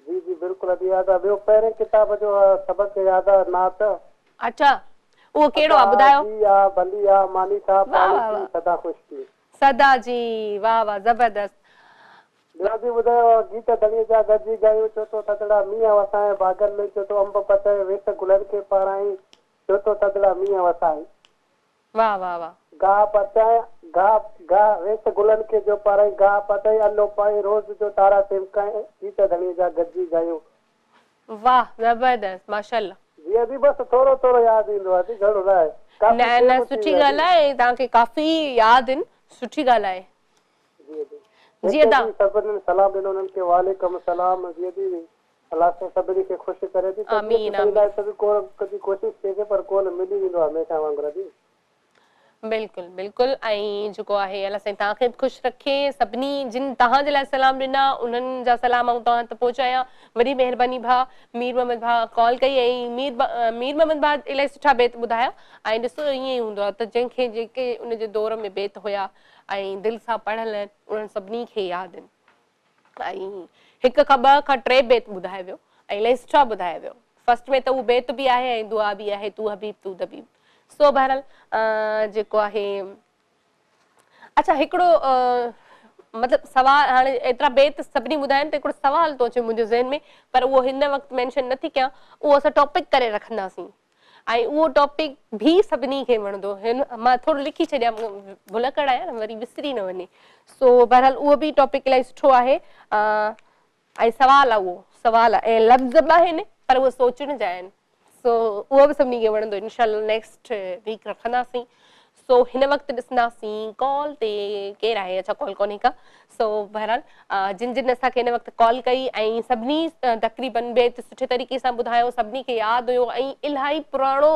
جي جي بلڪل ادي ياد آ ٻيو پهرين ڪتاب جو سبق ياد آ نعت. اڇا اهو ڪهڙو آ ٻڌايو. ادا جي آ ڀلي آ ماني کاء پاڻي پي سدا خوش ٿي. سدا جي واه واه زبردست. ٻيو ادي ٻڌايو گيت ڌڻيء جا گڏجي ڳايون ڇو ٿو ٿڌڙا مينهن وسائين باغن ۾ ڇو ٿو انب پچائين ويس گلن کي پارائين ڇو ٿو ٿڌڙا مينهن وسائين. واه واه واه. گاهه پچائين گاهه گاهه ويس گلن کي جو پارائين گاهه پچائين الو پائين روز جو تارا ٽمڪائين گيت ڌڻيء جا گڏجي ڳايون. واه زبردست ماشاءالله. جي ادي بس ٿورو ٿورو ياد ايندو آ ادي گهڻو نه آهي ڪافي نه نه ٽيم ٿي سٺي ويو ڳالهه ادي. آهي توهان کي ڪافي ياد آهن سٺي ڳالهه آهي. جي ادي جي جيڪي ادا. به سڀني سلام ڏنو انهن کي وعليڪم السلام جي ادي الله سائين سڀني کي خوش ڪري ادي طبيعت آمين صحيح آمين. ناهي ته به ڪو ڪجهه ڪوشش ٿئي ٿي پر ڪونه ملي ويندو آهي هميشه وانگر ادي. بلڪل بلڪل ۽ جيڪو آهي الله سائين توهان کي به خوش رکي سڀني جن توهان جي لاء سلام ڏنا انهن جا سلام آئون توهان تائين پهچايان وڏي مهرباني ڀاء مير محمد ڀاء ڪال ڪئي ۽ مير مير محمد ڀاء الاهي سٺا بيت ٻڌايا ۽ ڏسو ائين ئي هوندو آهي ته جنهن کي جيڪي ان جي دور ۾ بيت هيا ۽ دل سان پڙهيل آهن انهن سڀني کي ياد آهن ۽ هڪ کان ٻه کان ٽي بيت ٻڌائي ويو ۽ الاهي سٺا ٻڌائي ويو. فرسٽ ۾ ته اهو بيت به آهي ۽ دعا به آهي تون حبيب تون طبيب. سو بهرحال جيڪو آهي اڇا هڪڙو مطلب سوال هاڻي ايترا بيت سڀني ٻڌايا آهن ته هڪڙو سوال ٿو اچي منهنجي ذهن ۾ پر اهو هن وقت مينشن نٿي ڪيان اهو اسان ٽاپڪ ڪري رکنداسين ۽ اهو ٽاپڪ به سڀني کي وڻندو هن مان ٿورو لکي ڇڏيان ڀلڪڙ آهيان نه وري وسري نه وڃي سو بهرحال اهو به ٽاپڪ الاهي سٺو آهي ۽ سوال آهي اهو سوال آهي ۽ لفظ به آهن پر اهي سوچڻ جا آهن سو اهو به سڀني کي وڻندو انشاء الله نيڪسٽ ويڪ رکنداسين سو هن وقت ڏسنداسين ڪال تي ڪير آهي اڇا ڪال ڪونهي ڪا سو بهرحال جن جن اسان کي هن وقت ڪال ڪئي ۽ سڀني تقريبن بيت سٺي طريقي سان ٻڌايو سڀني کي ياد هيو ۽ الاهي پراڻو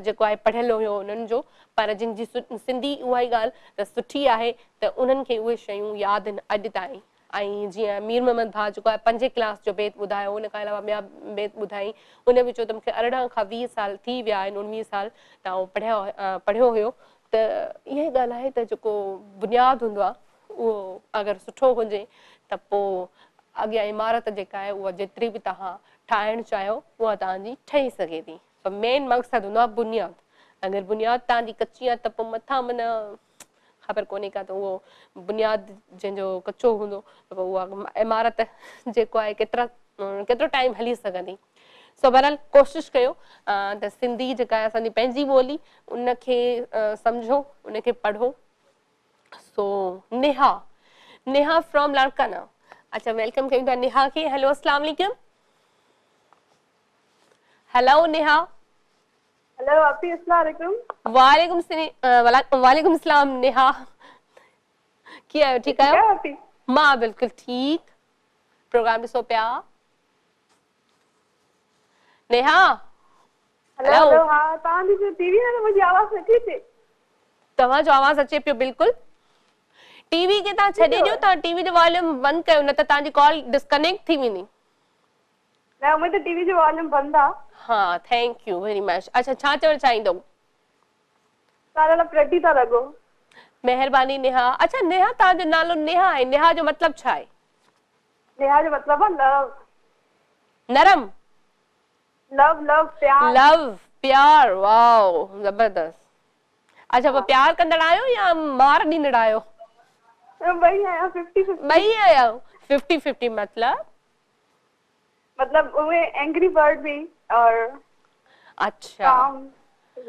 جيڪو آهي پڙهيل هيو انهن جو پر جن جي سنڌي اها ئي ڳالهه ته سٺي آهي ته انهن کي اهي شيون ياد آهن اڄ تائين ۽ جيئن مير محمد ڀاء جيڪو آهي پنجين ڪلاس جو بيت ٻڌايو ان کان علاوه ٻيا بيت ٻڌائين ان به چيو ته مونکي 18 کان 20 سال ٿي ويا آهن 19 سال ته آئون پڙهيا پڙهيو هيو ته اها ئي ڳالهه آهي ته جيڪو بنياد هوندو آهي اهو اگر سٺو هجي ته پوء اڳيان عمارت جيڪا آهي اها جيتري به توهان ٺاهڻ چاهيو اها توهان جي ٺهي سگهي ٿي پر مين مقصد هوندو آهي بنياد اگر بنياد توهان جي ڪچي آهي ته پوء مٿان معنيٰ خبر ڪونهي ڪا ته اهو بنياد جنهن جو ڪچو هوندو ته پوء اها عمارت جيڪو آهي ڪيترا ڪيترو ٽائيم هلي سگهندي سو بهرحال ڪوشش ڪيو ته سنڌي جيڪا آهي اسان جي پنهنجي ٻولي ان کي سمجهو ان کي پڙهو سو نيها نيها فرام لاڙڪانا اڇا welcome ڪيون ٿا نيها کي هيلو اسلام عليڪم هيلو نيها هيلو آپي اسلام عليڪم. وعليڪم وعليڪم السلام نيها ڪيئن آهيو ٺيڪ آهيو مان بلڪل ٺيڪ پروگرام ڏسو پيا نيها هيلو هيلو ها توهان جي ٽي وي ۾ منهنجي آواز نٿي اچي توهان جو آواز اچي پيو بلڪل ٽي وي کي توهان ڇڏي ڏيو توهان ٽي وي جو واليوم بند ڪيو نه ته توهان جي ڪال ڊسڪنيڪٽ ٿي ويندي نه امي ته ٽي وي جو واليوم بند آ. ها thank you very much اڇا ڇا چوڻ چاهيندؤ. توهان ڏاڍا پريٽي ٿا لڳو. مهرباني نيها اڇا نيها توهان جو نالو نيها آهي نيها جو مطلب ڇا آهي. نيها جو مطلب آ لو. نرم. لو لو پيار. لو پيار واو زبردست اڇا پوء پيار ڪندڙ آهيو يا مار ڏيندڙ آهيو. ٻئي آهيان ففٽي ففٽي. ٻئي آهيو ففٽي ففٽي مطلب. مطلب اهي اينگري برڊ به اور اڇا ڪام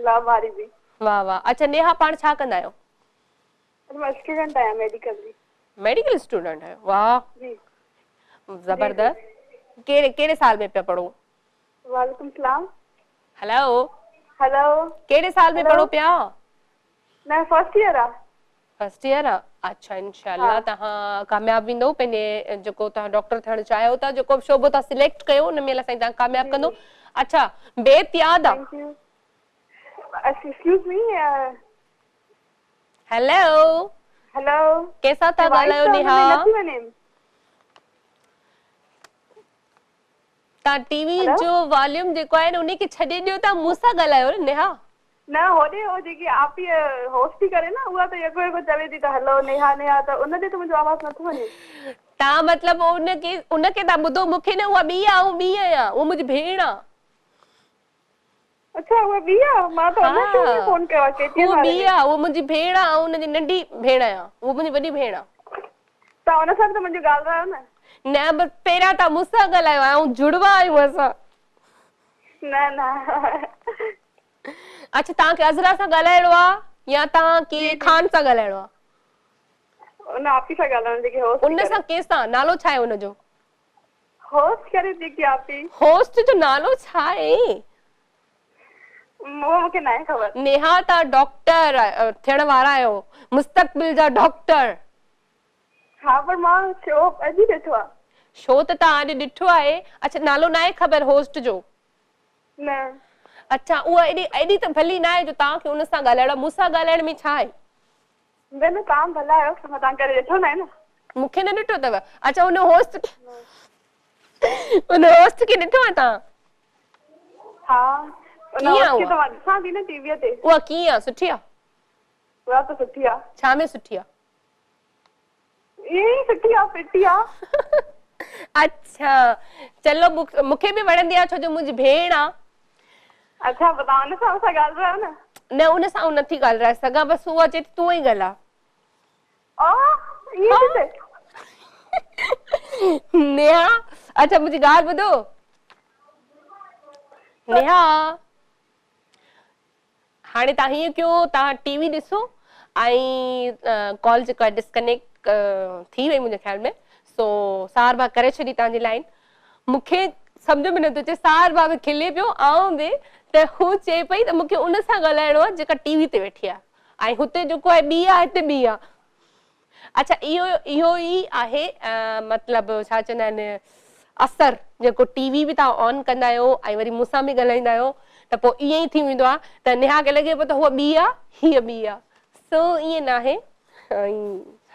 لو واري به. واه واه اڇا نيها پاڻ ڇا ڪندا آهيو؟ مان اسٽوڊنٽ آهيان ميڊيڪل جي. ميڊيڪل اسٽوڊنٽ آهيو واه جي زبردست ڪهڙي ڪهڙي سال ۾ پيا پڙهو؟ وعليڪم السلام. هيلو هيلو ڪهڙي سال ۾ پڙهو پيا؟ نه فرسٽ ايئر آ. فرسٽ ايئر آ اڇا انشاء الله توهان ڪامياب ويندؤ پنهنجي جيڪو توهان ڊاڪٽر ٿيڻ چاهيو ٿا جيڪو به شعبو توهان سليڪٽ ڪيو ان ۾ الله سائين توهان کي ڪامياب ڪندو اڇا بيت ياد آ. Thank you excuse me. Hello hello ڪنهن سان ٿا ڳالهايو نيها. توهان ٽي وي جو واليوم جيڪو آهي نه انهي کي ڇڏي ڏيو توهان مون سان ڳالهايو نه نيها. نه هوڏي هو جيڪي آپي هوسٽ ٿي ڪري نه اها ته يڪو يڪو چوي ٿي ته هيلو نيها نيها ته ان ڏي ته منهنجو آواز نٿو وڃي. توهان مطلب ان کي ان کي ٿا ٻڌو مون کي نه اها ٻي آ آئون ٻي آهيان اها منهنجي ڀيڻ آ. اڇا اها ٻي آ مان ته ان شو ۾ فون ڪيو آ ڪي ٽي اين هوء واري ٻي ۾. آ اها منهنجي ڀيڻ آ آئون ان جي ننڍي ڀيڻ آهيان اها منهنجي وڏي ڀيڻ آ. توهان ان سان به ته منهنجو ڳالهرايو نه. نه بس پهريان توهان مون سان ڳالهايو آئون جڙوا آهيون اسان. نه نه. اڇا توهان کي عذرا سان ڳالهائڻو آ يا توهان کي خان سان ڳالهائڻو آ؟ ان آپي سان ڳالهائڻو جيڪي هوسٽ ان سان ڪنهن سان نالو ڇا آهي ان جو؟ هوسٽ ڪري جيڪي آپي. هوسٽ جو نالو ڇا آهي؟ اهو مونکي ناهي خبر. نيها توهان ڊاڪٽر ٿيڻ وارا آهيو مستقبل جا ڊاڪٽر. ها پر مان شو اڄ ئي ڏٺو آ. شو ته توهان اڄ ڏٺو آهي. اڇا نالو ناهي خبر هوسٽ جو؟ نه. اڇا اها ايڏي ايڏي ته ڀلي ناهي جو توهان کي ان سان ڳالهائڻو آهي مون سان ڳالهائڻ ۾ ڇا آهي؟ نه نه توهان ڀلا آهيو پر مان توهان کي ڪڏهن ڏٺو ناهي نه. مون کي نه ڏٺو اٿو اڇا ان هوسٽ کي ان هوسٽ کي ڏٺو آهي توهان؟ ها ان هوسٽ کي ته مان ڏسان ٿي نه ٽي ويء تي. اها ڪيئن آهي سٺي آهي؟ اها ته سٺي آهي. ڇا ۾ سٺي آهي؟ ائين ئي سٺي آ پرٽي آ. اڇا چلو مونکي به وڻندي آ ڇو جو منهنجي ڀيڻ آ. اڇا پوءِ توهان ان سان مون سان ڳالهايو نه. نه ان سان آئون نٿي ڳالهرائي سگهان بس اها چئي ٿي تون ئي ڳالهاء. ائين ٿي ٿئي. نيها اڇا منهنجي ڳالهه ٻڌو نيها. هاڻي توهان هيئن ڪيو توهان ٽي وي ڏسو ۽ ڪال جيڪو آهي ڊسڪنيڪٽ ٿي وئي منهنجي خيال ۾ سو ساحر ڀاء ڪري ڇڏي توهان جي لائن مونکي سمجهه ۾ نٿو اچي ساحر ڀاء به کلي پيو آئون به ته هو چئي پئي ته مونکي ان سان ڳالهائڻو آهي جيڪا ٽي وي تي ويٺي آهي ۽ هتي جيڪو آهي ٻي آهي هتي ٻي آهي اڇا اهو اهو ئي آهي مطلب ڇا چوندا آهن اثر جيڪو ٽي وي به توهان آن ڪندا آهيو ۽ وري مون سان به ڳالهائيندا آهيو ته پوء ائين ئي ٿي ويندو آهي ته نيها کي لڳي پيو ته هوء ٻي آهي هيء ٻي آهي سو ائين ناهي ۽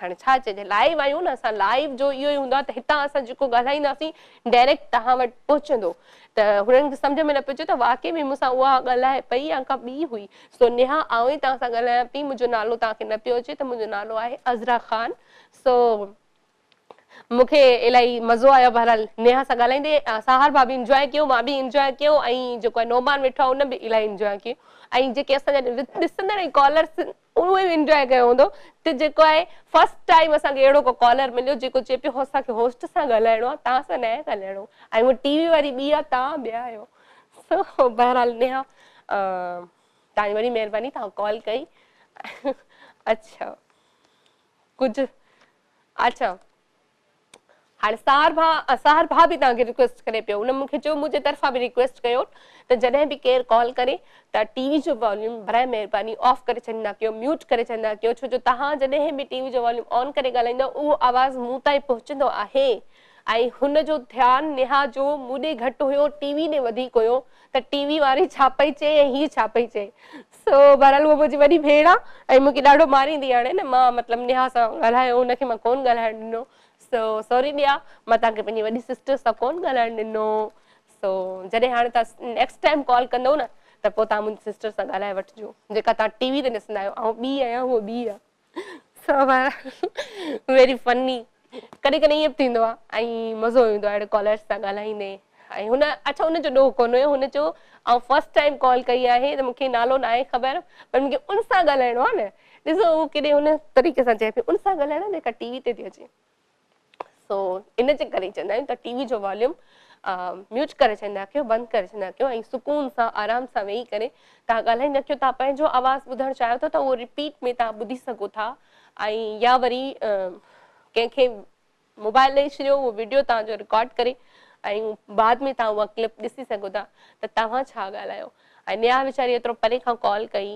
هاڻي ڇا چئجي لائيو آهيون نه اسان لائيو جو اهو ئي هوندو آهي ته هتان اسان جيڪو ڳالهائينداسين ڊائريڪٽ توهان وٽ پهچندو ته هنن کي سمجهه ۾ نه پيو اچي ته واقعي ۾ مون سان اها ڳالهائي پئي يا ڪا ٻي هئي. سو نيها آئون ئي توهان سان ڳالهايان پئي منهنجو نالو توهان کي نه پيو اچي ته منهنجو نالو آهي عذرا خان سو مون کي الاهي مزو آيو بهرحال نيها سان ڳالهائيندي ساحر ڀاء به انجواء ڪيو مان به انجواء ڪيو ۽ جيڪو آهي نعمان ويٺو آهي ان به الاهي انجواء ڪيو ۽ جيڪي اسان جا ڏسندڙ ۽ ڪالرس اهي به انجواء ڪيو هوندو ته جيڪو آهي فرسٽ ٽائيم اسان کي اهڙو ڪو ڪالر مليو جيڪو چئي پيو اسان کي هوسٽ سان ڳالهائڻو آهي توهان سان ناهي ڳالهائڻو ۽ هو ٽي وي واري ٻي آهي توهان ٻيا آهيو سو بهرحال نيها توهان جي وڏي مهرباني توهان ڪال ڪئي اڇا ڪجهه اڇا هاڻي ساحر ڀاء ساحر ڀاء به توهان کي ريڪويسٽ ڪري پيو ان مون کي چيو منهنجي طرفان به ريڪويسٽ ڪيو ته جڏهن به ڪير ڪال ڪري ته ٽي وي جو واليوم برائي مهرباني آف ڪري ڇڏيندا ڪيو ميوٽ ڪري ڇڏيندا ڪيو ڇو جو توهان جڏهن به ٽي وي جو واليوم آن ڪري ڳالهائيندؤ اهو آواز مون تائين پهچندو آهي ۽ هن جو ڌيان نيها جو مون ڏي گهٽ هيو ٽي وي ڏي وڌيڪ هيو ته ٽي وي واري ڇا پئي چئي ۽ هيء ڇا پئي چئي سو بهرحال هوء منهنجي وڏي ڀيڻ آ ۽ مون کي ڏاڍو ماريندي هاڻي نه مان مطلب نيها سان ڳالهايو هن کي مان ڪونه ڳالهائڻ ڏنو سو سوري نيها مان توهان کي پنهنجي وڏي سسٽر سان ڪونه ڳالهائڻ ڏنو سو جڏهن هاڻي توهان نيڪسٽ ٽائيم ڪال ڪندؤ نه ته پوء توهان منهنجي سسٽر سان ڳالهائي وٺجو جيڪا توهان ٽي وي تي ڏسندا آهيو آئون ٻي آهيان هوء ٻي آ سو ويري فني ڪڏهن ڪڏهن ائين به ٿيندو آ ۽ مزو ايندو آ اهڙي ڪالرس سان ڳالهائيندي ۽ هن اڇا ان جو ڏوهه ڪونه هيو هن چيو آئون فرسٽ ٽائيم ڪال ڪئي آهي ته مون کي نالو ناهي خبر پر مون کي ان سان ڳالهائڻو آ نه ڏسو هو ڪيڏي ان طريقي سان چئي پئي ان سان ڳالهائڻو جيڪا ٽي وي تي ٿي اچي سو ان جي ڪري چوندا آهيون ته ٽي وي جو واليوم ميوٽ ڪري ڇڏيندا ڪيو بند ڪري ڇڏيندا ڪيو ۽ سڪون سان آرام سان ويهي ڪري توهان ڳالهائيندا ڪيو توهان پنهنجو آواز ٻڌڻ چاهيو ٿا ته اهو رپيٽ ۾ توهان ٻڌي سگهو ٿا ۽ يا وري ڪنهن کي موبائل ڏئي ڇڏيو اهو وڊيو توهان جو رڪارڊ ڪري ۽ بعد ۾ توهان اها ڪلپ ڏسي سگهو ٿا ته توهان ڇا ڳالهايو ۽ نيها ويچاري ايترو پري کان ڪال ڪئي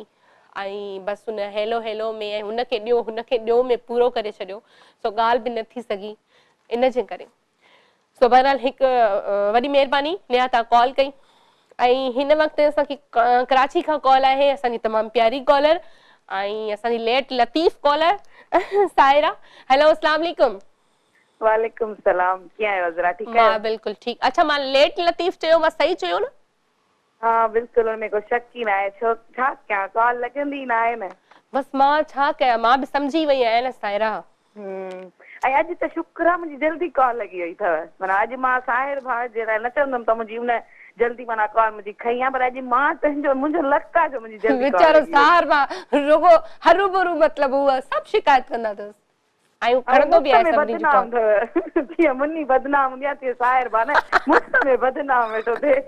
۽ بس ان هيلو هيلو ۾ ۽ هن کي ڏيو هن کي ڏيو ۾ پورو ڪري ڇڏيو سو ڳالهه به نه ٿي سگهي ان جي ڪري سو بهرحال هڪ وڏي مهرباني نيها توهان ڪال ڪئي ۽ هن وقت اسان کي ڪراچي کان ڪال آهي اسان جي تمام پياري ڪالر ۽ اسان جي late Latif caller Saira hello اسلام عليڪم. وعليڪم السلام ڪيئن آهيو عذرا ٺيڪ آهيو. مان بلڪل ٺيڪ اڇا مان ليٽ لطيف چيو مان صحيح چيو نه. ها بلڪل ان ۾ ڪو شڪ ئي ناهي ڇو ڇا ڪيان ڪال لڳندي ئي ناهي نه. بس مان ڇا ڪيان مان به سمجهي وئي آهيان نه سائره. ۽ اڄ ته شڪر آ منهنجي جلدي ڪال لڳي وئي اٿو معنيٰ اڄ مان ساحر ڀاء جي لاء نه چوندم ته منهنجي ان جلدي معنيٰ ڪال منهنجي کنئي آ پر اڄ مان تنهنجو منهنجو لڪ آ جو منهنجي جلدي ڪال ويچارو لڳي وئي. ساحر ڀاء رڳو هروڀرو مطلب هو سڀ شڪايت ڪندا اٿس ۽ هو ۽ کڻندو مفت به آهي ۾ سڀني جون بدنام ڪال. اٿو جيئن مني بدنام هوندي آ تيئن ساحر ڀاء نه مفت ۾ بدنام ويٺو ٿئي.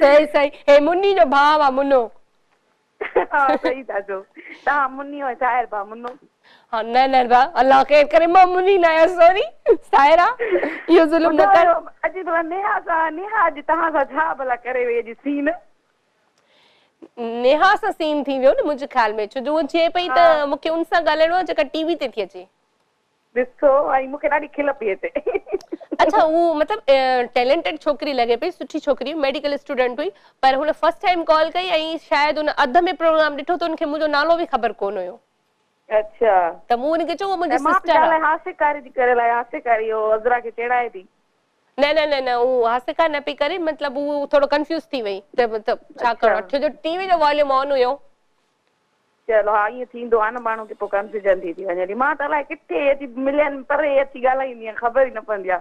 صحيح صحيح هي مني جو ڀاء آ منو. ها صحيح ٿا چئو توهان مني ۽ ساحر ڀاء منو. ها نه نه ڀاء الله خير ڪري مان مني نه آهيان سوري سائره اهو ظلم نه ڪر. ٻڌايو اڄ ڀلا نيها سان نيها اڄ توهان سان ڇا ڀلا ڪري وئي اڄ سين. نيها سان سين ٿي ويو نه منهنجي خيال ۾ ڇو جو هوء چئي پئي ته مون کي ان سان ڳالهائڻو آهي جيڪا ٽي وي تي ٿي اچي. ڏسو ۽ مون کي ڏاڍي کل پئي اچي. اڇا هو مطلب ٽيلنٽيڊ ڇوڪري لڳي پئي سٺي ڇوڪري ميڊيڪل اسٽوڊنٽ هئي پر هن فرسٽ ٽائيم ڪال ڪئي ۽ شايد هن اڌ ۾ پروگرام ڏٺو ته هن کي منهنجو نالو به خبر ڪونه هيو. اڇا. ته مون هن کي چيو اها منهنجي ۽ مان به سسٽر آ. الائي هاسيڪاري ٿي ڪري الائي هاسيڪاري اهو عذرا کي چيڙائي ٿي. نه نه نه نه هو هاسيڪار نه پئي ڪري مطلب هو ٿورو ڪنفيوز ٿي وئي ته مطلب ڇا اڇا. ڪرڻو آ ڇو جو ٽي وي جو واليوم آن هيو. چلو ها ائين ٿيندو آ نه ماڻهو کي پوء ڪنفيوزن ٿي ٿي وڃي مان ته الائي ڪٿي اچي ملين پري اچي ڳالهائيندي آهيان خبر ئي نه پوندي آ.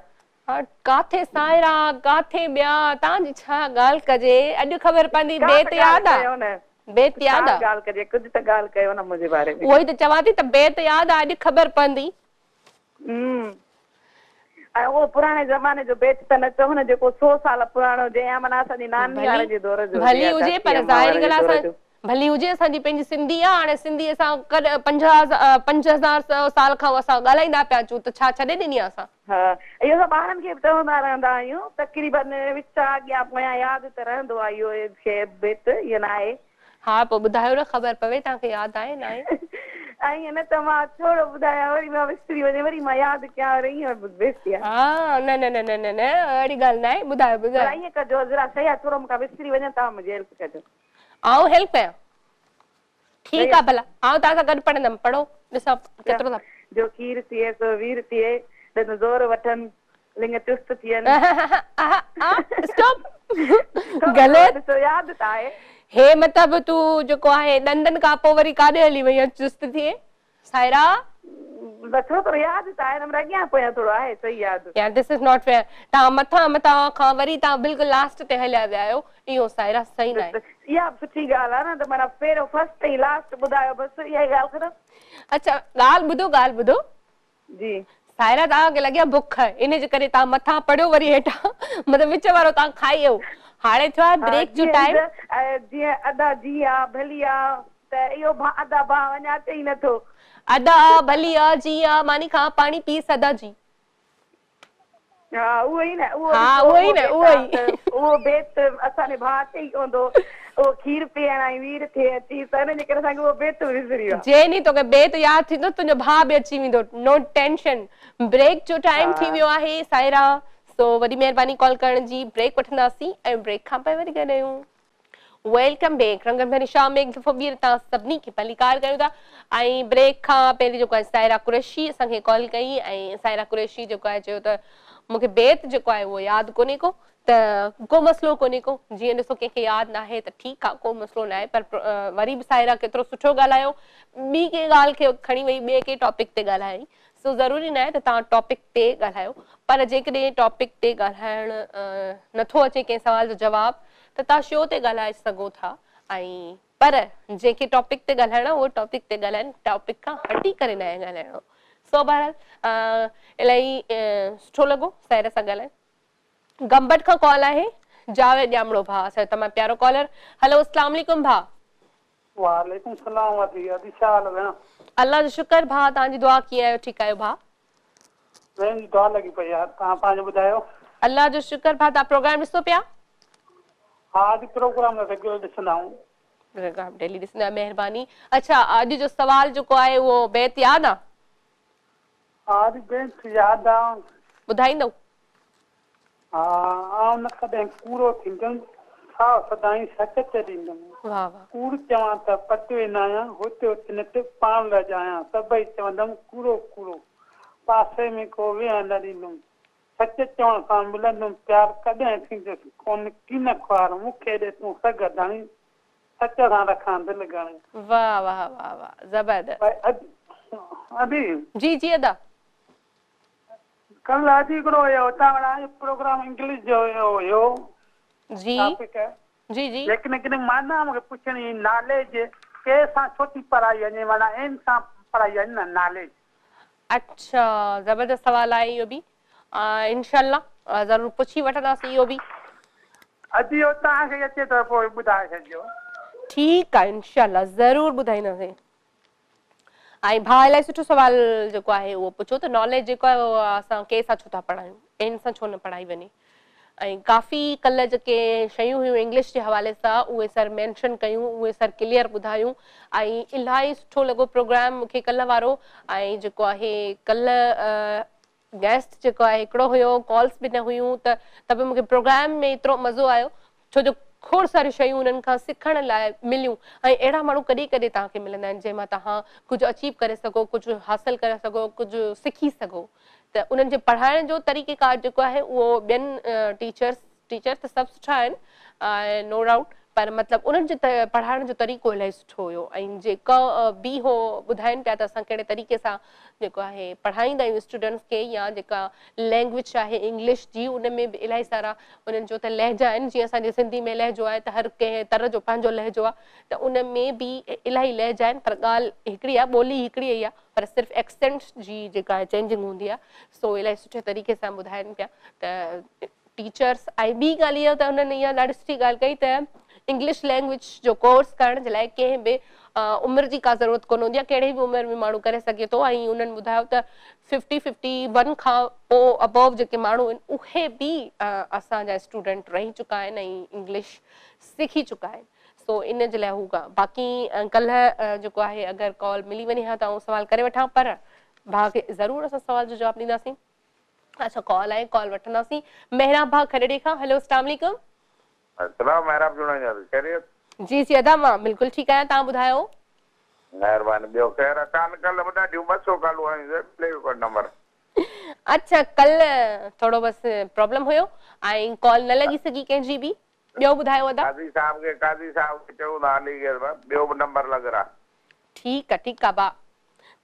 ها ڪاٿي سائرا ڪاٿي ٻيا توهان جي ڇا ڳالهه ڪجي اڄ خبر پوندي ڪا بيت ته ياد ڳالهه آ ڪيو نه بيت ڇا ياد آ. ڳالهه ڪجي ڪجهه ته ڳالهه ڪيو نه منهنجي باري ۾. اهو ئي ته چوان ٿي ته بيت ياد آ اڄ خبر پوندي. همم ۽ اهو پراڻي زماني جو بيت ته نه چئو نه جيڪو سو سال پراڻو هجي يا معنيٰ اسان جي ناني ڀلي وارن جي دور جو هجي ڀلي يا هجي چاچي پر امان ظاهري وارن جي ڳالهه دور اسان جو. ڀلي هجي اسان جي پنهنجي سنڌي آ هاڻي سنڌي اسان ڪڏهن 50 5000 سال کان اسان ڳالهائيندا پيا اچون ته ڇا ڇڏي ڏني آ اسان. ها اهو اسان ٻارن کي به چوندا رهندا آهيون تقريبن وچان اڳيان پويان ياد ته رهندو آهي اهو شعر بيت ائين ناهي. ها پوء ٻڌايو نه خبر پوي توهان کي ياد آهي ناهي. ائين نه ته مان ٿورو ٻڌايان وري مان وسري وڃي وري مان ياد ڪيان وري ائين بيستي آهي. ها نه نه نه نه نه نه اهڙي ڳالهه ناهي ٻڌايو پر ٻڌايو. ائين ڪجو ذرا صحيح آهي ٿورو مون کان وسري وڃي توهان منهنجي هيلپ ڪجو. آئون هيلپ ڪيان ٺيڪ آ ڀلا آئون توهان سان گڏ پڙهندم پڙهو ڏسان ڪيترو ٿا. جو کير ٿئي سو وير ٿئي ڏند زور وٺن لڱ چست ٿين. اسٽاپ غلط ڏسو ياد ته آهي. هي مطلب تون جيڪو آهي ڏندن کان پوء وري ڪاڏي هلي وئي آهين چست ٿئي سائرا. بس ٿورو ٿورو ياد ته آهي نه پر اڳيان پويان ٿورو آهي صحيح ياد. يار this is not fair توهان مٿان مٿان کان وري توهان بلڪل لاسٽ تي هليا ويا آهيو اهو سائرا صحيح ناهي. اها به سٺي ڳالهه آهي نه ته معنيٰ پهريون فرسٽ ۽ لاسٽ ٻڌايو بس اها ئي ڳالهه ختم. اڇا ڳالهه ٻڌو ڳالهه ٻڌو. جي. سائرا توهان کي لڳي آهي بک ان جي ڪري توهان مٿان پڙهيو وري هيٺان مطلب وچ وارو توهان کائي ويو هاڻي ٿيو آهي ها بريڪ جو جيئن ٽائيم. جيئن ادا جي آ ڀلي آ ته اهو ڀا ادا ڀا اڃا اچي ئي نٿو. ادا آ ڀلي آ جي آ ماني کان پاڻي پي سدا جي. ها اهو ئي نه اهو ها ڏسو اهو ئي اهو نه بيت اهو آ ئي. ته اهو بيت اسان ڏي ڀاء اچي ئي ڪونه ٿو اهو کير پيئڻ ۽ وير ٿئي اچي ته ان جي ڪري اسان کي اهو بيت به وسري ويو آ. جنهن ڏينهن توکي بيت ياد ٿيندو تنهنجو ڀاء به اچي ويندو نو ٽينشن بريڪ جو ٽائيم ٿي ها. ويو آهي سائرا سو وڏي مهرباني ڪال ڪرڻ جي بريڪ وٺنداسين ۽ بريڪ کان پوء وري گڏ آهيون. Welcome back رنگن ڀري شام ۾ هڪ دفعو ٻيهر توهان سڀني کي ڀليڪار ڪيون ٿا ۽ بريڪ کان پهرين جيڪو آهي سائره قريشي اسان کي ڪال ڪئي ۽ سائره قريشي جيڪو آهي چيو ته مون کي بيت جيڪو آهي اهو ياد ڪونهي ڪو ته ڪو مسئلو ڪونهي ڪو جيئن ڏسو ڪنهن کي ياد ناهي ته ٺيڪ آهي ڪو مسئلو ناهي پر وري به سائره ڪيترو سٺو ڳالهايو ٻي ڪنهن ڳالهه کي کڻي وئي ٻئي ڪنهن ٽاپڪ تي ڳالهايائين سو ضروري ناهي ته توهان ٽاپڪ تي ڳالهايو پر جيڪڏهن ٽاپڪ تي ڳالهائڻ نٿو اچي ڪنهن سوال جو جواب ته توهان شو تي ڳالهائي سگهو ٿا ۽ پر جنهن کي ٽاپڪ تي ڳالهائڻو آهي اهو ٽاپڪ تي ڳالهائين ٽاپڪ کان هٽي ڪري ناهي ڳالهائڻو سو بهرحال الاهي سٺو لڳو سائره سان ڳالهائي. گمبٽ کان ڪال آهي جاويد ڄامڙو ڀاء اسان جو تمام پيارو ڪالر هلو اسلام عليڪم ڀاء. وعليڪم السلام ادي ادي ڇا حال ڀيڻ. الله جو شڪر ڀاء توهان جي دعا ڪيئن آهيو ٺيڪ آهيو ڀاء. ڀيڻ جي دعا لڳي پئي آهي توهان پنهنجو ٻڌايو. الله جو شڪر ڀاء توهان پروگرام ڏسو پيا. ها ادي پروگرام ريگيولر ڏسندا آهيون. پروگرام ڊيلي ڏسندا آهيو مهرباني اڇا اڄ جو سوال جيڪو آهي اهو بيت ياد آ. ها ادي بيت ياد آ. ٻڌائيندؤ. ها آئون نه ڪڏهن ڪوڙو ٿيندم، ساهه سدائين سچ تي ڏيندم. واهه واهه. ڪوڙ چوان ته پٽوي ناهيان، هت هت نت پاڻ لڄايان. سڀئي چوندم ڪوڙو ڪوڙو، پاسي ۾ ڪو ويهڻ نه ڏيندم. سچ چوڻ سان ملندم پيار، ڪڏهن ٿيندس ڪونه ڪين خوار. مون کي ڏي تون سگهه ڌڻي، سچ سان رکان دل گهڻي. واهه واهه واهه واهه زبردست. ادي. جي جي ادا. ڪلهه ادي هڪڙو هيو هتان وڙا پروگرام انگلش جو هيو هيو جي ٽاپڪ جي جي ليڪن هڪڙي معنيٰ مونکي پڇڻي هئي ناليج ڪي سان ڇو ٿي پڙهائي وڃي معنيٰ اين سان پڙهائي وڃي نه ناليج. اڇا زبردست سوال آهي اهو به انشاء الله ضرور پڇي وٺنداسين اهو به. ادي اهو توهان کي اچي ته پوء ٻڌائي ڇڏجو. ٺيڪ آهي انشاء الله ضرور ٻڌائينداسين. ۽ ڀاء الاهي سٺو سوال جيڪو آهي اهو پڇيو ته ناليج جيڪو آهي اهو اسان ڪي سان ڇو ٿا پڙهايون اين سان ڇو نه پڙهائي وڃي ۽ ڪافي ڪلهه جيڪي شيون هيون انگلش جي حوالي سان اهي سر مينشن ڪيون اهي سر ڪليئر ٻڌايون ۽ الاهي سٺو لڳو پروگرام مونکي ڪلهه وارو ۽ جيڪو آهي ڪلهه گيسٽ جيڪو آهي هڪڙو هيو ڪالز به نه هيون ته ته به مونکي پروگرام ۾ ايترو مزو آيو ڇو جو کوڙ ساريون شيون انهن کان سکڻ لاء مليون ۽ اهڙا ماڻهو ڪڏهن ڪڏهن توهان کي ملندا آهن جنهن مان توهان ڪجهه اچيو ڪري سگهو ڪجهه حاصل ڪري سگهو ڪجهه سکي سگهو ته انهن جي پڙهائڻ جو طريقه ڪار جيڪو آهي اهو ٻين ٽيچرس ٽيچر ته سڀ سٺا آهن ۽ نو ڊائوٽ پر مطلب انهن جو پڙهائڻ جو طريقو الاهي سٺو هيو ۽ جيڪا به هو ٻڌائين پيا ته اسان ڪهڙي طريقي سان جيڪو آهي پڙهائيندا آهيون اسٽوڊنٽس کي يا جيڪا لينگويج آهي انگلش جي ان ۾ به الاهي سارا انهن جو ته لهجا آهن جيئن اسان جي سنڌي ۾ لهجو آهي ته هر ڪنهن تر جو پنهنجو لهجو آهي ته ان ۾ به الاهي لهجا آهن پر ڳالهه هڪڙي آهي ٻولي هڪڙي ئي آهي پر صرف ايڪسينٽ جي جيڪا آهي چينجنگ هوندي آهي سو الاهي سٺي طريقي سان ٻڌائين پيا ته ٽيچرس ۽ ٻي ڳالهه اها ته انهن اها ڏاڍي سٺي ڳالهه ڪئي ته انگلش لينگويج جو ڪورس ڪرڻ جي لاء ڪنهن به عمر جي ڪا ضرورت ڪونه هوندي آهي ڪهڙي به عمر ۾ ماڻهو ڪري سگهي ٿو ۽ انهن ٻڌايو ته ففٽي ففٽي ون کان پوء ابوو جيڪي ماڻهو آهن اهي به اسان جا اسٽوڊنٽ رهي چڪا آهن ۽ انگلش سکي چڪا آهن سو ان جي لاء هو باقي ڪلهه جيڪو آهي اگر ڪال ملي وڃي ها ته آئون سوال ڪري وٺان پر ڀاء کي ضرور اسان سوال جو جواب ڏينداسين. اڇا ڪال آهي ڪال وٺنداسين محراب ڀاء کڏڙي کان هيلو اسلام عليڪم. السلام محراب جوڻيجا خيريت. جي جي ادا مان بلڪل ٺيڪ آهيان توهان ٻڌايو. مهرباني ٻيو خير آ ڪال ڪلهه به ڏاڍيون 200 ڪالون آيون سي ملي ويو ڪو نمبر. اڇا ڪلهه ٿورو بس پرابلم هيو ۽ ڪال نه لڳي سگهي ڪنهن جي به ٻيو ٻڌايو ادا. قاضي صاحب کي قاضي صاحب کي چئون ٿا علي کي ٻيو به نمبر لڳرا. ٺيڪ آ ٺيڪ آ ڀاء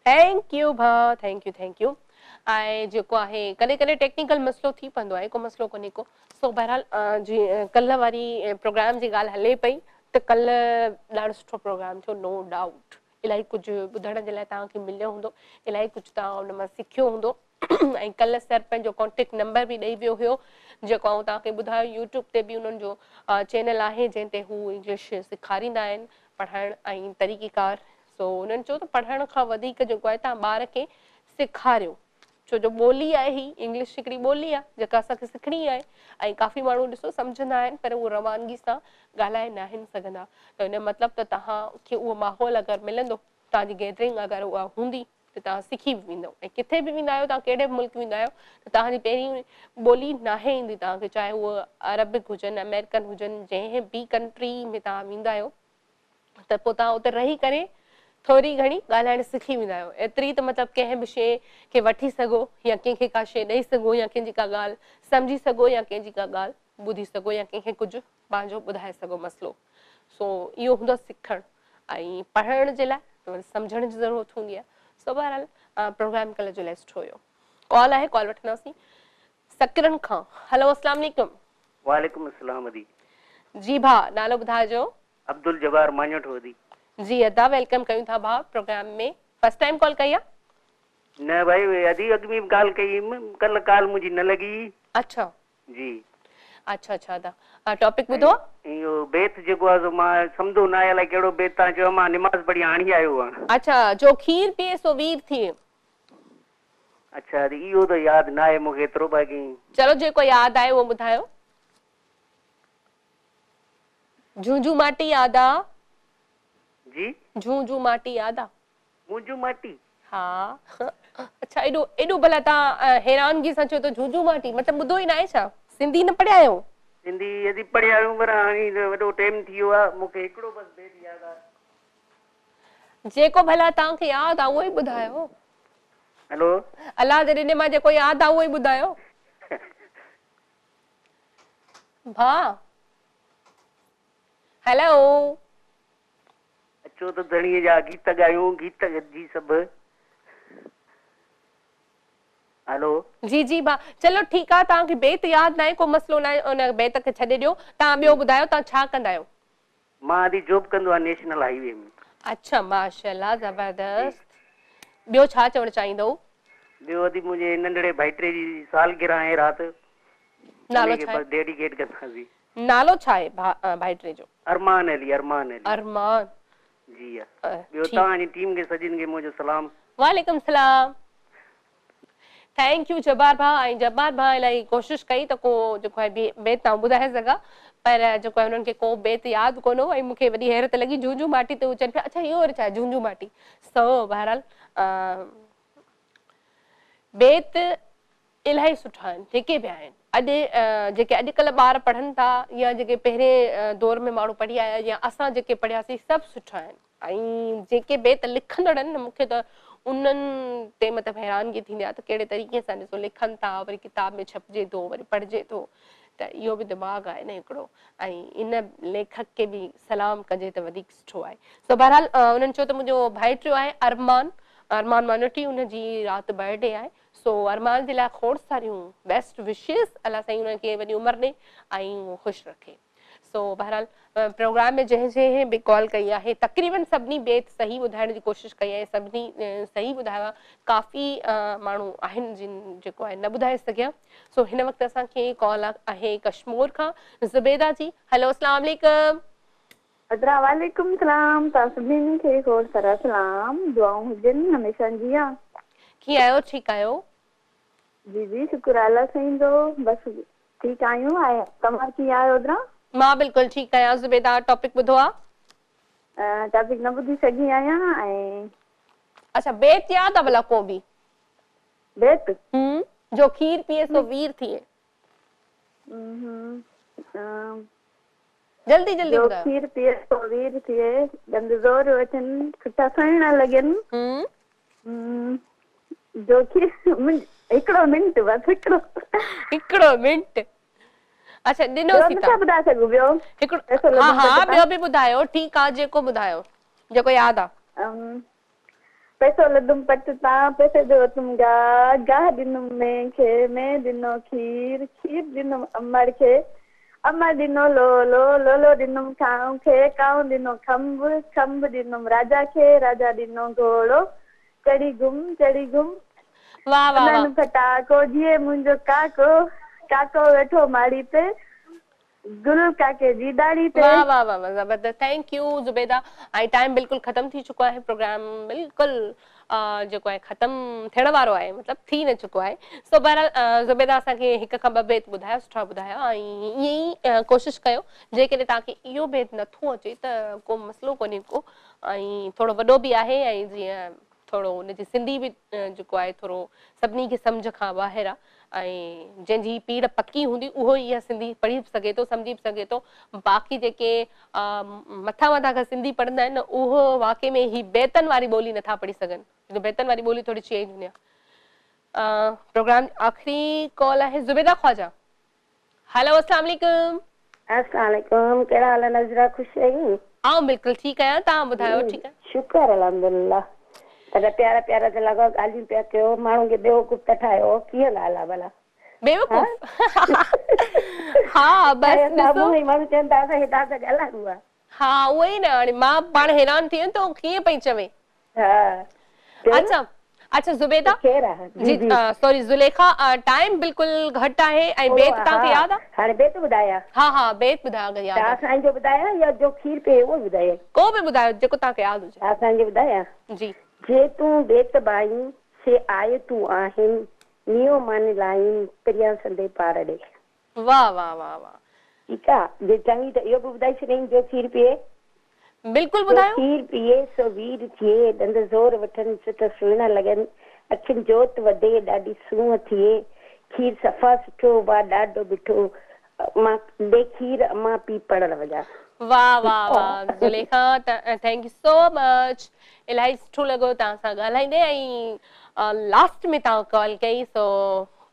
thank you ڀاء thank you thank you ۽ جيڪو آهي ڪڏهن ڪڏهن ٽيڪنيڪل مسئلو ٿي پوندو آهي ڪو مسئلو ڪونهي ڪو سو بهرحال جي ڪلهه واري پروگرام جي ڳالهه هلي پئي ته ڪلهه ڏاڍو سٺو پروگرام ٿيو نو ڊائوٽ الاهي ڪجهه ٻڌڻ جي لاء توهان کي مليو هوندو الاهي ڪجهه توهان ان مان سکيو هوندو ۽ ڪلهه سر پنهنجو ڪانٽيڪٽ نمبر به ڏئي ويو هيو جيڪو آئون توهان کي ٻڌايو يوٽيوب تي به انهن جو چينل آهي جنهن تي هو انگلش سيکاريندا آهن پڙهائڻ ۽ طريقيڪار سو انهن چيو ته پڙهڻ کان وڌيڪ جيڪو آهي توهان ٻار کي سيکاريو ڇو جو ٻولي آهي هي انگلش هڪڙي ٻولي آهي جيڪا اسان کي سکڻي آهي ۽ ڪافي ماڻهو ڏسو سمجهندا آهن پر اهو روانگي سان ڳالهائي ناهن سگهندا ته ان جو مطلب ته توهان کي اهو ماحول اگر ملندو توهان جي گيدرنگ اگر اها هوندي ته توهان سکي به ويندؤ ۽ ڪٿي به ويندا آهيو توهان ڪهڙي به ملڪ ويندا آهيو ته توهان جي پهرين ٻولي ناهي ايندي توهان کي چاهي اهو عربڪ هجن امريڪن هجن جنهن به ڪنٽري ۾ توهان ويندا آهيو ته پوء توهان اتي رهي ڪري ٿوري گهڻي ڳالهائڻ سکي ويندا آهيو ايتري ته مطلب ڪنهن به شيء کي وٺي سگهو يا ڪنهن کي ڪا شيء ڏئي سگهو يا ڪنهن جي ڪا ڳالهه سمجهي سگهو يا ڪنهن جي ڪا ڳالهه ٻڌي سگهو يا ڪنهن کي ڪجهه پنهنجو ٻڌائي سگهو مسئلو سو اهو هوندو آهي سکڻ ۽ پڙهڻ جي لاء ته وري سمجهڻ جي ضرورت هوندي آهي سو بهرحال پروگرام ڪلهه جو الاهي سٺو هيو ڪال آهي ڪال وٺنداسين سڪرنڊ کان هلو اسلام عليڪم. وعليڪم السلام ادي. جي ڀاء نالو ٻڌائجو. عبدالجبار ماڃوٺو ادي. جي ادا welcome ڪيون ٿا ڀاء پروگرام ۾ فرسٽ ٽائيم ڪال ڪئي آ. نه ڀائي ادي اڳ ۾ به ڪال ڪئي هيم ڪلهه ڪال منهنجي نه لڳي. اڇا. جي. اڇا اڇا ادا ٽاپڪ ٻڌو آ. اهو بيت جيڪو آ سو مان سمڌو نه آهي الائي ڪهڙو بيت توهان چيو مان نماز پڙهي هاڻي آيو آهيان. اڇا جو کير پيئي سو وير ٿئي. اڇا ادي اهو ته ياد نه آهي مون کي ايترو باقي. چلو جيڪو ياد آهي اهو ٻڌايو. جهونجهون ماٽي ياد آ. جي. جهونجهون ماٽي ياد آ. منهنجون ماٽي. ها اڇا ايڏو ايڏو ڀلا توهان حيرانگي سان چئو ٿا جهونجهون ماٽي مطلب ٻڌو ئي ناهي ڇا سنڌي نه پڙهيا آهيو. سنڌي ادي پڙهيا آهيون پر هاڻي ته وڏو ٽيم ٿي ويو آهي مون کي هڪڙو بس بيت ياد آهي. جيڪو ڀلا توهان کي ياد آ اهو ئي ٻڌايو. هيلو. الله جي ڏني مان جيڪو ياد آ اهو ئي ٻڌايو. ڀاء هيلو. اچو ته ڌڻيء جا گيت ڳايون، گيت گڏجي سڀ. هلو. جي جي ڀاء چلو ٺيڪ آ توهان کي بيت ياد ناهي ڪو مسئلو ناهي ان بيت کي ڇڏي ڏيو توهان ٻيو ٻڌايو توهان ڇا ڪندا آهيو. مان ادي جاب ڪندو آهيان نيشنل هائي وي ۾. اڇا ماشاءالله زبردست ٻيو ڇا چوڻ چاهيندؤ. ٻيو ادي منهنجي ننڍڙي ڀائٽي جي سالگرهه آهي رات نالو انهي کي ڇا آهي؟ بس ڊيڊيڪيٽ ڪنداسين. نالو ڇا آهي ڀائٽي جو؟ ارمان علي ارمان علي. ارمان. جي ها ٻيو توهان جي ٽيم کي سڄن کي منهنجو سلام. وعليڪم سلام. Thank you جبار ڀاء ۽ جبار ڀاء الاهي ڪوشش ڪئي ته ڪو جيڪو آهي بيت آئون ٻڌائي سگهان پر جيڪو آهي انهن کي ڪو بيت ياد ڪونه هو ۽ مون کي وڏي حيرت لڳي جهونجهون ماٽي تي هو چون پيا اڇا اهو وري ڇا آهي جهونجهون ماٽي سو بهرحال بيت الاهي سٺا آهن جيڪي به آهن اڄ جيڪي اڄڪلهه ٻار پڙهن ٿا يا جيڪي پهرين دور ۾ ماڻهو پڙهي آيا يا اسان جيڪي پڙهياسين سڀ سٺا آهن ۽ جيڪي بيت لکندڙ آهن نه مون کي ته انهن تي مطلب حيرانگي ٿيندي آهي ته ڪهڙي طريقي سان ڏسو لکن ٿا وري ڪتاب ۾ ڇپجي ٿو وري پڙهجي ٿو ته اهو به دماغ آهي نه هڪڙو ۽ ان ليکڪ کي به سلام ڪجي ته وڌيڪ سٺو آهي. سو بهرحال انهن چيو ته منهنجو ڀائٽيو آهي ارمان، ارمان مانوٽي ان جي رات برٿ ڊي آهي سو ارمان جي لاء کوڙ ساريون بيسٽ وشز الله سائين انهن کي وڏي عمر ڏي ۽ خوش رکي. سو بهرحال پروگرام ۾ جنهن جنهن به ڪال ڪئي آهي تقريبن سڀني بيت صحيح ٻڌائڻ جي ڪوشش ڪئي آهي سڀني صحيح ٻڌايو آهي ڪافي ماڻهو آهن جن جيڪو آهي نه ٻڌائي سگهيا سو هن وقت اسان کي ڪال آهي ڪشمور کان زبيده جي هيلو اسلام عليڪم. ادرا وعليڪم سلام توهان سڀني کي کوڙ سارا سلام دعائون هجن هميشه جيان. ڪيئن آهيو ٺيڪ آهيو. جي جي شڪر آهي الله سائين جو بس ٺيڪ آهيون ۽ توهان ڪيئن آهيو ادرا؟ مان بلڪل ٺيڪ آهيان زبيده ٽاپڪ ٻڌو آ؟ ٽاپڪ نه ٻڌي سگهي آهيان ۽. اڇا بيت ياد آ ڀلا ڪو به؟ بيت؟ هم جو کير پيئي سو وير ٿئي. جلدي جلدي جو ٻڌايو. کير پيئي سو وير ٿئي ڏند زور وٺن سٺا سهڻا لڳن. جو کير هڪڙو منٽ بس هڪڙو. هڪڙو منٽ اڇا ڏنو ٻيو سي نٿا ٻڌائي سگهون ٻيو هڪڙو پئسو ها لڳندو ها ته ٻيو به ٻڌايو ٺيڪ آ جيڪو ٻڌايو جيڪو ياد آ. پئسو لڌم پٽ تان پئسي جو وتم گاهه گاهه ڏنم مينهن کي مينهن ڏنو کير کير ڏنم امڙ کي امڙ ڏنو لولو لولو ڏنم ڪانء کي ڪانء ڏنو کنڀ کنڀ ڏنم راجا کي راجا ڏنو گهوڙو چڙهي گهم چڙهي گهم واه واه واه. انهن ڦٽاڪو جيئي منهنجو ڪاڪو ڪاڪو ويٺو ماڙي تي گل ڪاڪي جي ڏاڙهي تي. واه واه واه زبردست thank you Zubaida ۽ time بلڪل ختم ٿي چڪو آهي پروگرام بلڪل جيڪو آهي ختم ٿيڻ وارو آهي مطلب ٿي نه چڪو آهي سو بهرحال زبيده اسان کي هڪ کان ٻه بيت ٻڌايا سٺا ٻڌايا ۽ ائين ئي ڪوشش ڪيو جيڪڏهن توهان کي اهو بيت نٿو اچي ته ڪو مسئلو ڪونهي ڪو ۽ ٿورو وڏو به آهي ۽ جيئن ٿورو ان جي سنڌي به جيڪو آهي ٿورو سڀني کي سمجهه کان ٻاهر آ ۽ جنهن جي پيڙهه پڪي هوندي اهو ئي اها سنڌي پڙهي به سگهي ٿو سمجهي به سگهي ٿو باقي جيڪي مٿان مٿان کان سنڌي پڙهندا آهن نه اهو واقعي ۾ هي بيتن واري ٻولي نٿا پڙهي سگهن ڇو بيتن واري ٻولي ٿوري چينج هوندي آ پروگرام آخري ڪال آهي زبيده خواجه هيلو اسلام عليڪم. اسلام عليڪم ڪهڙا حال آهن عذرا خوش آهين. آئون بلڪل ٺيڪ آهيان توهان ٻڌايو ٺيڪ آهيو. شڪر الحمدلله ڏاڍا پيارا پيارا ته لڳو ڳالهيون پيا ڪيو ماڻهن کي بيوقوف ٿا ٺاهيو ڪيئن ڳالهه آ ڀلا. بيوقوف ها بس ڏسو. ماڻهو چون ٿا اسان کي توهان سان ڳالهائڻو آ. ها اهو ئي نه هاڻي مان پاڻ حيران ٿي ويم ته هو ڪيئن پئي چوي. ها اڇا اڇا زبيده خير آ جي سوري زليخا ٽائيم بلڪل گهٽ آهي ۽ بيت توهان کي ياد آ؟ هاڻي بيت ٻڌايان. ها ها بيت ٻڌايو اگر ياد آ. شاهه سائين جو ٻڌايان يا جو کير پيئي اهو ٻڌايان؟ ڪو به ٻڌايو جيڪو توهان کي ياد هجي. شاهه سائين جو ٻڌايان؟ جي. جي تون بيت ڀائين سي آيتون آهن نيو من لائين پريان سندي پار ڏي. واه واه واه واه. ٺيڪ آ جي چوين ته اهو به ٻڌائي ڇڏيائين جو کير پيئي. بلڪل جو ٻڌايو. کير پيئي سو وير ٿئي، ڏند زور وٺن سٺ سهڻا لڳن، اکين جوت وڌي ڏاڍي سونهن ٿئي، کير صفا سٺو وا ڏاڍو مٺو، مان ڏي کير امان پي پڙهڻ وڃان. واه واه واه زليخا thank you سو مچ الاهي سٺو لڳو توهان سان ڳالهائيندي ۽ لاسٽ ۾ توهان ڪال ڪئي سو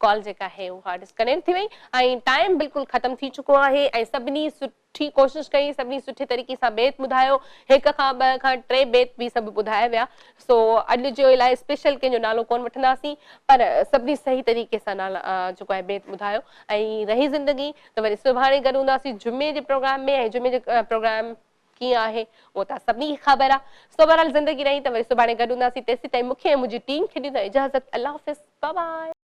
ڪال جيڪا آهي اها ڊسڪنيڪٽ ٿي وئي ۽ ٽائيم بلڪل ختم ٿي چڪو آهي ۽ سڀني سٺي ڪوشش ڪئي سڀني سٺي طريقي سان بيت ٻڌايو هڪ کان ٻه کان ٽي بيت به سڀ ٻڌايا ويا سو اڄ جو الاهي اسپيشل ڪنهن جو نالو ڪون وٺنداسين پر سڀني صحيح طريقي سان نالا جيڪو آهي بيت ٻڌايو ۽ رهي زندگي ته وري سڀاڻي گڏ هونداسين جمعي جي پروگرام ۾ ۽ جمعي جي پروگرام ڪيئن آهي اهو توهان سڀني کي خبر آهي سو بهرحال زندگي رهي ته وري سڀاڻي گڏ هونداسين تيسين تائين مون کي ۽ منهنجي ٽيم کي ڏيندا اجازت الله حافظ باء باء.